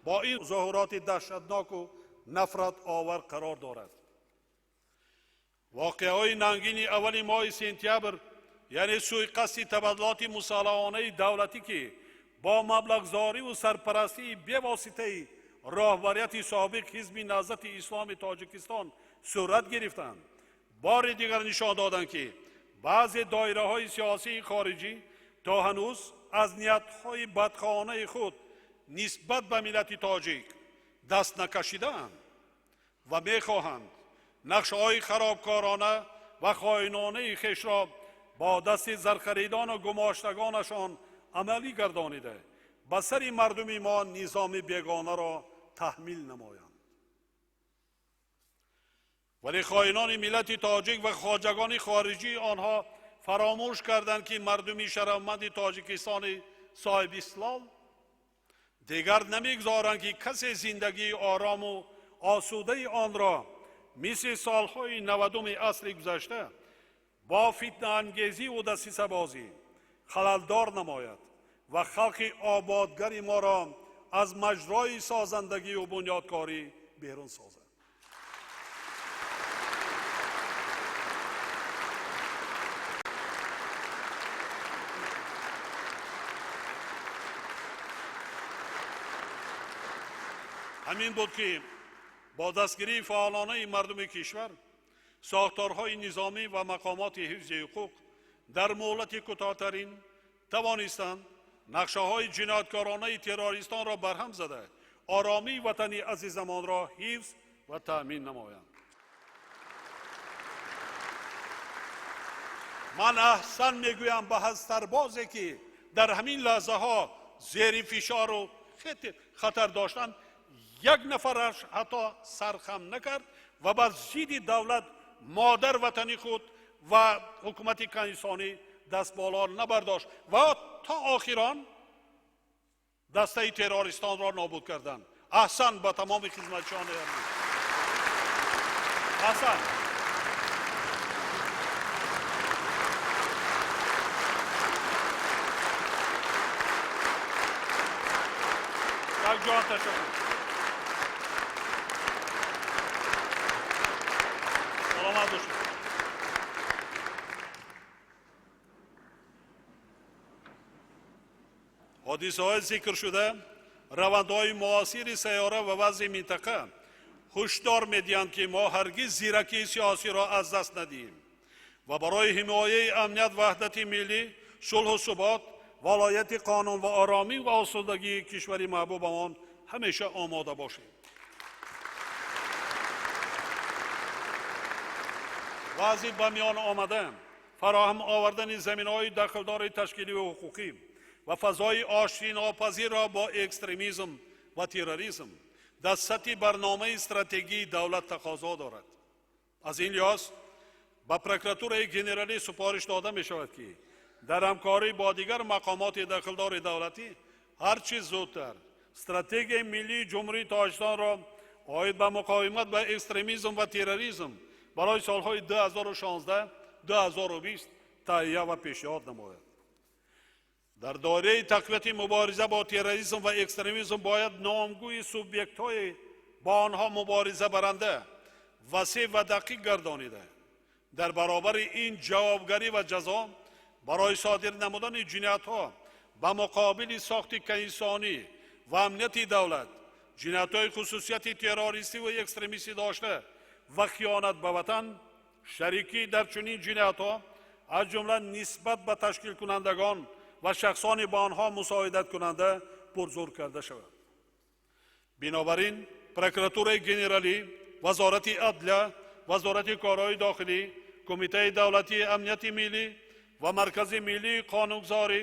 бо ин зуҳуроти даҳшатноку нафратовар қарор дорад. Воқеаҳои нангини аввали моҳи сентябр, яъне сӯиқасди табаддулоти мусаллаҳонаи давлатӣ, ки бо маблағзориву сарпарастии бевоситаи роҳбарияти собиқ Ҳизби Наҳзати Исломи Тоҷикистон сурат гирифтанд, бори дигар нишон доданд, ки баъзе доираҳои сиёсии хориҷӣ то ҳанӯз аз ниятҳои бадхоҳонаи худ нисбат ба миллати тоҷик даст накашидаанд ва мехоҳанд нақшаҳои харобкорона ва хоинонаи хешро бо дасти зархаридону гумоштагонашон амалӣ гардонида, ба сари мардуми мо низоми бегонаро таҳмил намоянд. Вале хоинони миллати тоҷик ва хоҷагони хориҷии онҳо фаромӯш карданд, ки мардуми шарафманди Тоҷикистони соҳиби истиқлол дигар намегузоранд, ки касе зиндагии орому осудаи онро мисли солҳои 90-уми асри гузашта бо фитнаангезиву дастисабозӣ халалдор намояд ва халқи ободгари моро аз маҷрои созандагию бунёдкорӣ берун созад. Ҳамин буд, ки бо дастгирии фаъолонаи мардуми кишвар, сохторҳои низомӣ ва мақомоти ҳифзи ҳуқуқ дар муҳлати кӯтоҳтарин тавонистанд нақшаҳои ҷинояткоронаи террористонро барҳам зада, оромии ватани азизамонро ҳифз ва таъмин намоянд. Ман аҳсан мегӯям ба ҳастарбозе, ки дар ҳамин лаҳзаҳо зери фишору хатар доштанд, як нафараш ҳатто сархам накард ва бар зидди давлат, модар ватани худ ва ҳукумати конститутсионӣ даст боло набардошт ва то охирон дастаи террористонро нобуд карданд. Аҳсан ба тамоми хизматчиёни армӣ. Аҳсан. Як ҷон ташаккур. Саломат бошед. Ҳодисаҳои зикршуда равандҳои муосири сайёра ва вазъи минтақа ҳушдор медиҳанд, ки мо ҳаргиз зиракии сиёсиро аз даст надиҳем ва барои ҳимояи амният, ваҳдати миллӣ, сулҳу субот, валояти қонун ва оромӣ ва осудагии кишвари маҳбубамон ҳамеша омода бошем. Вазъи ба миён омада, фароҳам овардани заминаҳои дахлдори ташкилию ҳуқуқӣ ва фазои оштинопазирро бо экстремизм ва терроризм дар сатҳи барномаи стратегии давлат тақозо дорад. Аз ин лиҳоз ба прокуратураи генералӣ супориш дода мешавад, ки дар ҳамкорӣ бо дигар мақомоти дахлдори давлатӣ ҳар чӣ зудтар стратегияи миллии Ҷумҳурии Тоҷикистонро оид ба муқовимат ба экстремизм ва терроризм барои солҳои 2016-2020 таҳия ва пешниҳод намояд. Дар доираи тақвияти мубориза бо терроризм ва экстремизм бояд номгӯи субъектҳои бо онҳо мубориза баранда васеъ ва дақиқ гардонида, дар баробари ин ҷавобгарӣ ва ҷазо барои содир намудани ҷиноятҳо ба муқобили сохти конститутсионӣ ва амнияти давлат, ҷиноятҳои хусусияти террористӣ ва экстремистӣ дошта ва хиёнат ба ватан, шарикӣ дар чунин ҷиноятҳо аз ҷумла нисбат ба ташкилкунандагон ва шахсони ба онҳо мусоидаткунанда пурзур карда шавад. Бинобар ин прокуратураи генералӣ, Вазорати адлия, Вазорати корҳои дохилӣ, Кумитаи давлатии амнияти миллӣ ва Маркази миллии қонунгузорӣ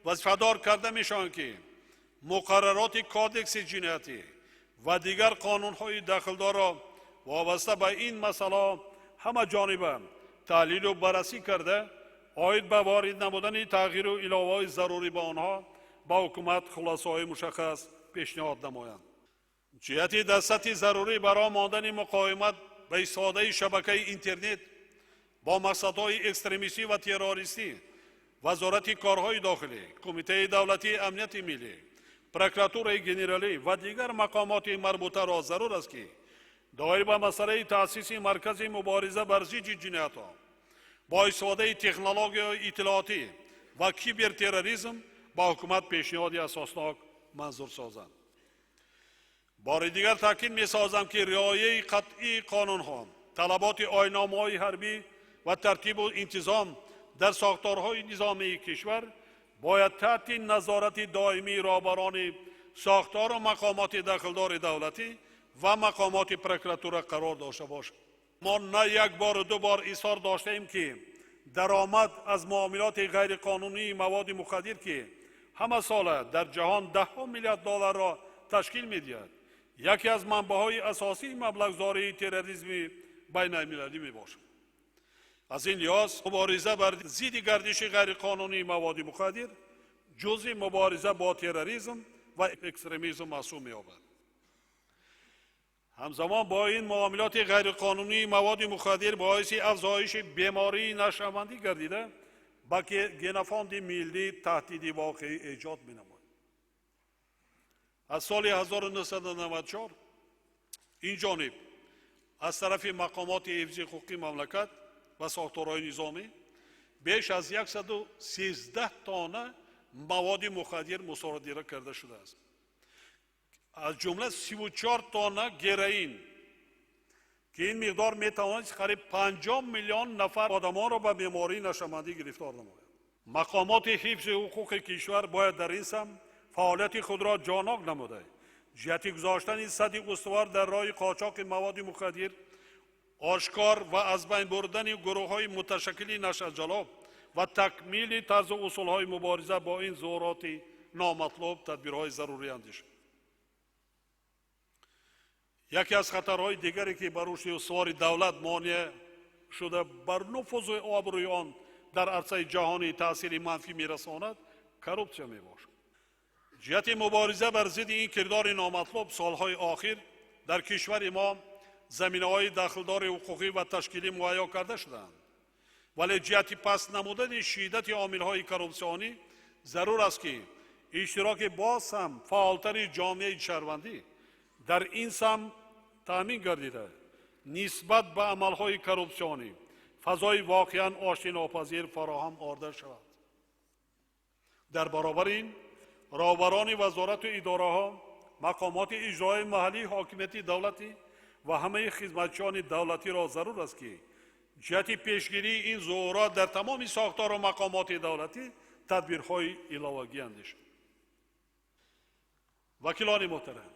вазифадор карда мешаванд, ки муқаррароти кодекси ҷиноятӣ ва дигар қонунҳои дахлдорро вобаста ба ин масъала ҳамаҷониба таҳлилу баррасӣ карда, оид ба ворид намудани тағйиру иловаҳои зарурӣ ба онҳо ба ҳукумат хулосаҳои мушаххас пешниҳод намоянд. Ҷиҳати дар сатҳи зарурӣ бароҳ мондани муқовимат ба истифодаи шабакаи интернет бо мақсадҳои экстремистӣ ва террористӣ, Вазорати корҳои дохилӣ, Кумитаи давлатии амнияти миллӣ, прокуратураи генералӣ ва дигар мақомоти марбутаро зарур аст, ки доир ба масъалаи таъсиси маркази мубориза бар зидди ҷиноятҳо бо истифодаи технологияҳои иттилоотӣ ва кибертерроризм ба ҳукумат пешниҳоди асоснок манзур созанд. Бори дигар таъкид месозам, ки риояи қатъии қонунҳо, талаботи оинномаҳои ҳарбӣ ва тартибу интизом дар сохторҳои низомии кишвар бояд таҳти назорати доимии роҳбарони сохтору мақомоти дахлдори давлатӣ ва мақомоти прокуратура қарор дошта бошад. Мо на як бору ду бор изҳор доштаем, ки даромад аз муомилоти ғайриқонунии маводи мухаддир, ки ҳама сола дар ҷаҳон даҳҳо миллиард долларро ташкил медиҳад, яке аз манбаъҳои асосии маблағгузории терроризми байналмилалӣ мебошад. Аз ин лиҳоз мубориза бар зидди гардиши ғайриқонунии маводи мухаддир ҷузъи мубориза бо терроризм ва экстремизм маҳсуб меёбад. Ҳамзамон бо ин муомилоти ғайриқонунии маводи мухаддир боиси афзоиши бемории нашъамандӣ гардида, ба генофонди миллӣ таҳдиди воқеӣ эҷод менамояд. Аз соли 1994 ин ҷониб аз тарафи мақомоти ҳифзи ҳуқуқи мамлакат ва сохторҳои низомӣ беш аз 113 тонна маводи мухаддир мусодира карда шудааст, аз ҷумла 34 тонна героин, ки ин миқдор метавонад қариб 50 миллион нафар одамонро ба бемории нашъамандӣ гирифтор намояд. Мақомоти ҳифзи ҳуқуқи кишвар бояд дар ин самт фаъолияти худро ҷонок намуда, ҷиҳати гузоштани садди устувор дар роҳи қочоқи маводи мухаддир, ошкор ва аз байн бурдани гурӯҳҳои муташаккили нашъаҷалоб ва такмили тарзу усулҳои мубориза бо ин зуҳуроти номатлуб тадбирҳои зарурӣ андешад. Яке аз хатарҳои дигаре, ки ба рушди устувори давлат монеъ шуда, бар нуфузу обрӯи он дар арсаи ҷаҳонӣ таъсири манфӣ мерасонад, коррупсия мебошад. Ҷиҳати мубориза бар зидди ин кирдори номатлуб солҳои охир дар кишвари мо заминаҳои дахлдори ҳуқуқӣ ва ташкилӣ муҳайё карда шудаанд, вале ҷиҳати паст намудани шиддати омилҳои коррупсионӣ зарур аст, ки иштироки боз ҳам фаъолтари ҷомеаи шаҳрвандӣ дар ин самт таъмин гардида, нисбат ба амалҳои коррупсионӣ фазои воқеан оштинопазир фароҳам оварда шавад. Дар баробари ин роҳбарони вазорату идораҳо, мақомоти иҷроии маҳаллии ҳокимияти давлатӣ ва ҳамаи хизматчиёни давлатиро зарур аст, ки ҷиҳати пешгирии ин зуҳурот дар тамоми сохтору мақомоти давлатӣ тадбирҳои иловагӣ андешанд. Вакилони муҳтарам,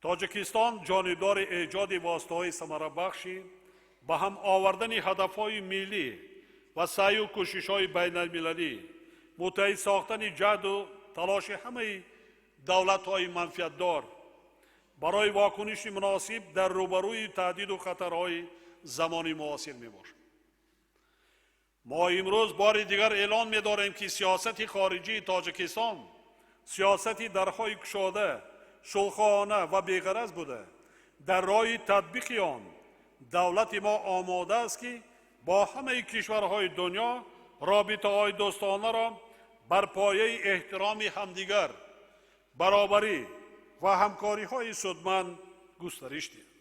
Тоҷикистон ҷонибдори эҷоди воситаҳои самарабахши ба ҳам овардани ҳадафҳои миллӣ ва саъю кӯшишҳои байналмилалӣ, муттаҳид сохтани ҷаҳду талоши ҳамаи давлатҳои манфиатдор барои вокуниши муносиб дар рӯбарӯи таҳдиду хатарҳои замони муосир мебошад. Мо имрӯз бори дигар эълон медорем, ки сиёсати хориҷии Тоҷикистон сиёсати дарҳои кушода, сулҳхоҳона ва беғараз буда, дар роҳи татбиқи он давлати мо омода аст, ки бо ҳамаи кишварҳои дунё робитаҳои дӯстонаро бар пояи эҳтироми ҳамдигар, баробарӣ ва ҳамкориҳои судманд густариш диҳад.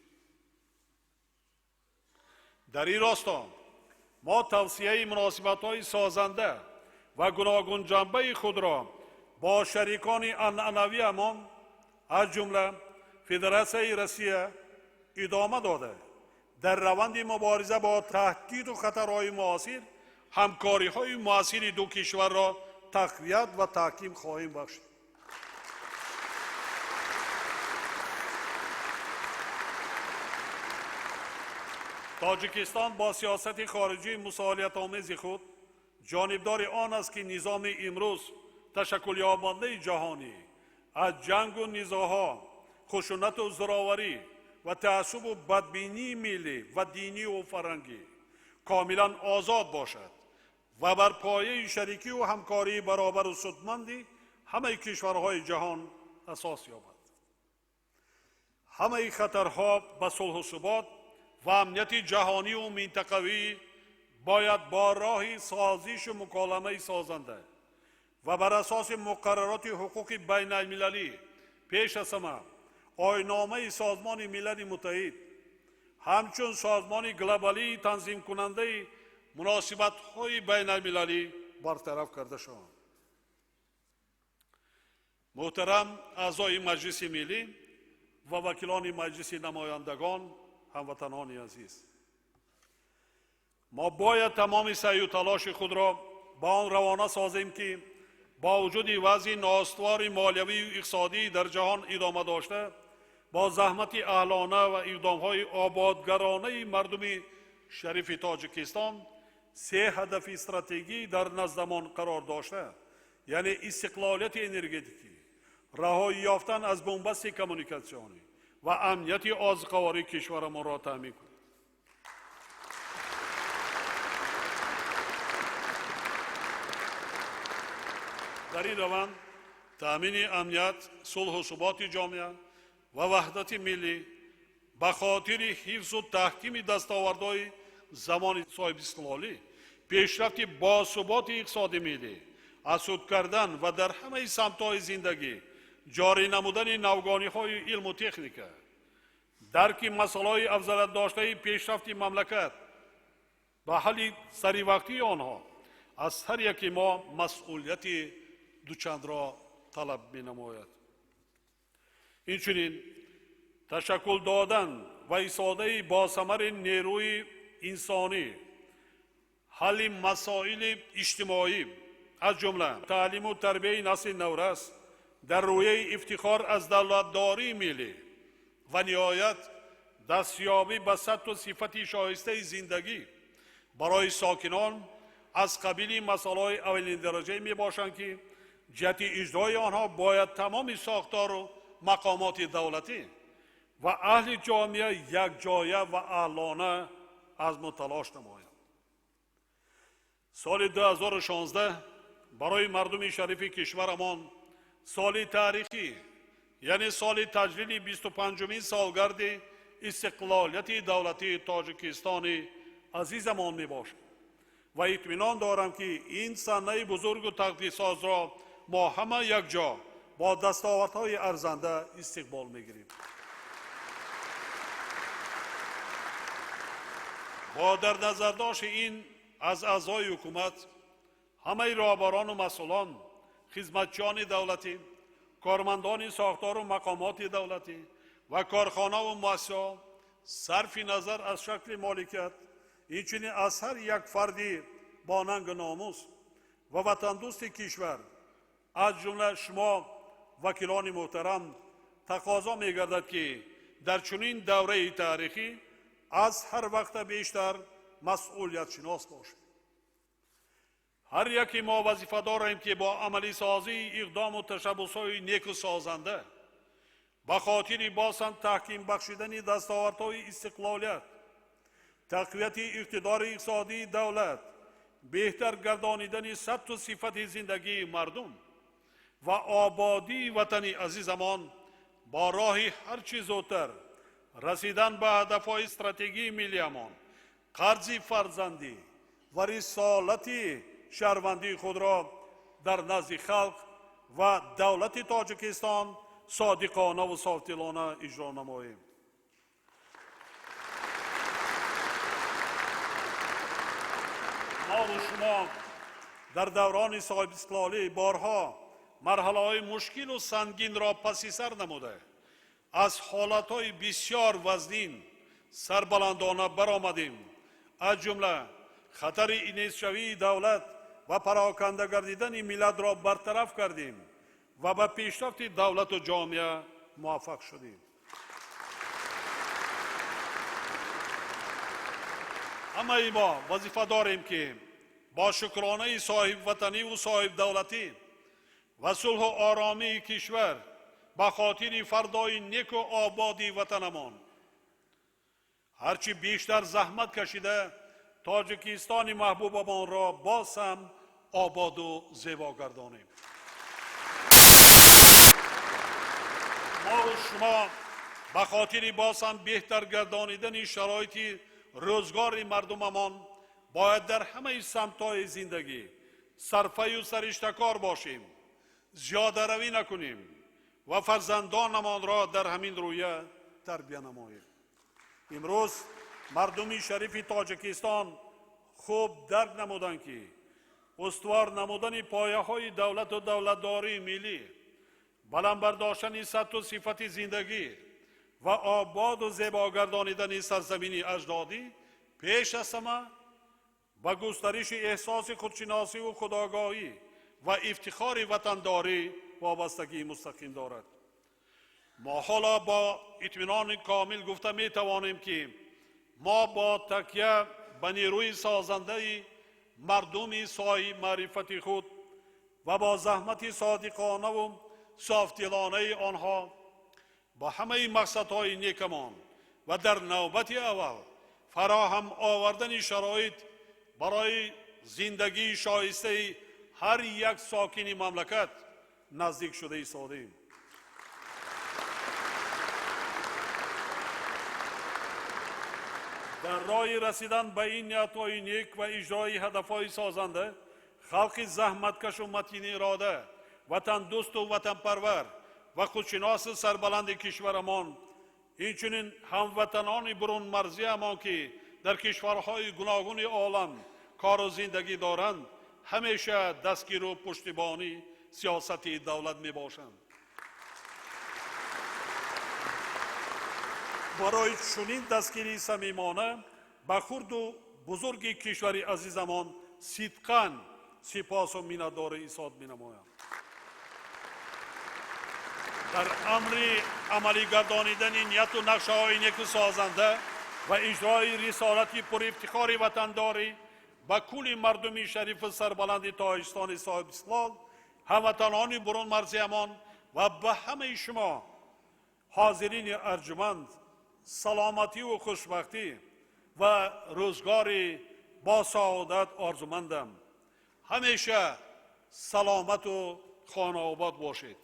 Дар ин росто мо тавсияи муносибатҳои созанда ва гуногунҷанбаи худро бо шарикони анъанавиамон, аз ҷумла Федератсияи Россия, идома дода, дар раванди мубориза бо таҳдиду хатарҳои муосир ҳамкориҳои муассири ду кишварро тақвият ва таҳким хоҳем бахшид. Тоҷикистон бо сиёсати хориҷии мусолиҳатомези худ ҷонибдори он аст, ки низоми имрӯз ташаккулёбандаи ҷаҳонӣ аз ҷангу низоъҳо, хушунату зӯроварӣ ва таассубу бадбинии миллӣ ва динию фарҳангӣ комилан озод бошад ва бар пояи шарикию ҳамкории баробару судманди ҳамаи кишварҳои ҷаҳон асос ёбад. Ҳамаи хатарҳо ба сулҳу субот ва амнияти ҷаҳониву минтақавӣ бояд бо роҳи созишу муколамаи созанда ва бар асоси муқаррароти ҳуқуқи байналмилалӣ, пеш аз ҳама оинномаи Созмони Милали Муттаҳид ҳамчун созмони глобалии танзимкунандаи муносибатҳои байналмилалӣ бартараф карда шаванд. Муҳтарам аъзои Маҷлиси Миллӣ ва вакилони Маҷлиси Намояндагон, ҳамватанони азиз, мо бояд тамоми саъю талоши худро ба он равона созем, ки бо вуҷуди вазъи ноустувори молиявию иқтисодӣ дар ҷаҳон идома дошта, бо заҳмати аҳлона ва иқдомҳои ободгаронаи мардуми шарифи Тоҷикистон се ҳадафи стратегӣ дар наздамон қарор дошта, яъне истиқлолияти энергетикӣ, раҳоӣ ёфтан аз бунбасти коммуникатсионӣ ва амнияти озуқавории кишварамонро таъмин кунем. Дар ин раванд таъмини амният, сулҳу суботи ҷомеа ва ваҳдати миллӣ ба хотири ҳифзу таҳкими дастовардҳои замони соҳибистиқлолӣ, пешрафти босуботи иқтисоди миллӣ, асуд кардан ва дар ҳамаи самтҳои зиндагӣ ҷорӣ намудани навгониҳои илму техника, дарки масъалаҳои афзалиятдоштаи пешрафти мамлакат ба ҳалли саривақтии онҳо аз ҳар яки мо масъулияти дучандро талаб менамояд. Инчунин ташаккул додан ва истифодаи босамари нерӯи инсонӣ, ҳалли масоили иҷтимоӣ, аз ҷумла таълиму тарбияи насли наврас дар рӯяи ифтихор аз давлатдории миллӣ ва ниҳоят дастёбӣ ба сатҳу сифати шоистаи зиндагӣ барои сокинон аз қабили масъалаҳои аввалиндараҷае мебошанд, ки ҷиҳати иҷрои онҳо бояд тамоми сохтору мақомоти давлатӣ ва аҳли ҷомеа якҷоя ва аҳлона азму талош намоянд. Соли 2016 барои мардуми шарифи кишварамон соли таърихӣ, яъне соли таҷлили 25-умин солгарди истиқлолияти давлатии Тоҷикистони азизамон мебошад ва итминон дорам, ки ин санаи бузургу тақдирсозро мо ҳама якҷо бо дастовардҳои арзанда истиқбол мегирем. Бо дар назардошти ин аз аъзои ҳукумат, ҳамаи роҳбарону масъулон, хизматчиёни давлатӣ, кормандони сохтору мақомоти давлатӣ ва корхонаву муассисаҳо сарфи назар аз шакли моликият, инчунин аз ҳар як фарди бо нангу номус ва ватандӯсти кишвар, аз ҷумла шумо вакилони муҳтарам, тақозо мегардад, ки дар чунин давраи таърихӣ аз ҳар вақта бештар масъулиятшинос бошед. Ҳар яке мо вазифа дорем, ки бо амалисозии иқдому ташаббусҳои неку созанда ба хотири бозҳам таҳким бахшидани дастовардҳои истиқлолият, тақвияти иқтидори иқтисодии давлат, беҳтар гардонидани сатҳу сифати зиндагии мардум ва ободии ватани азизамон бо роҳи ҳар чӣ зудтар расидан ба ҳадафҳои стратегии миллиямон, қарзи фарзандӣ ва рисолати шаҳрвандии худро дар назди халқ ва давлати Тоҷикистон содиқона ва софдилона иҷро намоем. Мову шумо дар даврони соҳибистиқлолӣ борҳо марҳалаҳои мушкилу сангинро паси сар намуда, аз ҳолатҳои бисёр вазнин сарбаландона баромадем. Аз ҷумла хатари нестшавии давлат ва пароканда гардидани миллатро бартараф кардем ва ба пешрафти давлату ҷомеа муваффақ шудем. Ҳамаи мо вазифа дорем, ки бо шукронаи соҳибватаниву соҳибдавлатӣ ва сулҳу оромии кишвар ба хотири фардои неку ободии ватанамон ҳарчи бештар заҳмат кашида Тоҷикистони маҳбубамонро боз ҳам ободу зебо гардонем. Мову шумо ба хотири боз ҳам беҳтар гардонидани шароити рӯзгори мардумамон бояд дар ҳамаи самтҳои зиндагӣ сарфаю сариштакор бошем, зиёдаравӣ накунем ва фарзандонамонро дар ҳамин рӯя тарбия намоем. Имрӯз мардуми шарифи Тоҷикистон хуб дарк намуданд, ки устувор намудани пояҳои давлату давлатдории миллӣ, баланд бардоштани сатҳу сифати зиндагӣ ва ободу зебо гардонидани сарзамини аҷдодӣ пеш аз ҳама ба густариши эҳсоси худшиносиву худогоҳӣ ва ифтихори ватандорӣ вобастагии мустақим дорад. Мо ҳоло бо итминони комил гуфта метавонем, ки мо бо такя ба нерӯи созандаи мардуми соҳиби маърифати худ ва бо заҳмати содиқонаву софдилонаи онҳо Ба ҳамаи мақсадҳои некамон ва дар навбати аввал фароҳам овардани шароит барои зиндагии шоистаи ҳар як сокини мамлакат наздик шуда истодаем. Дар роҳи расидан ба ин ниятҳои нек ва иҷрои ҳадафҳои созанда, халқи заҳматкашу матинирода, ватандӯсту ватанпарвар ва худшиноси сарбаланди кишварамон, инчунин ҳамватанони бурунмарзиамон, ки дар кишварҳои гуногуни олам кору зиндагӣ доранд, ҳамеша дастгиру пуштибони сиёсати давлат мебошанд. Барои чунин дастгирии самимона ба хурду бузурги кишвари азизамон сидқан сипосу миннатдорӣ изҳор менамоям. Дар амри амалигардонидани нияту нақшаҳои неку созанда ва иҷрои рисолати пурифтихори ватандорӣ ба кулли мардуми шарифу сарбаланди Тоҷикистони соҳибистиқлол, ҳамватанони бурунмарзиамон ва ба ҳамаи шумо ҳозирини арҷуманд саломативу хушбахтӣ ва рӯзгори босаодат орзумандам. Ҳамеша саломату хонаобод бошед.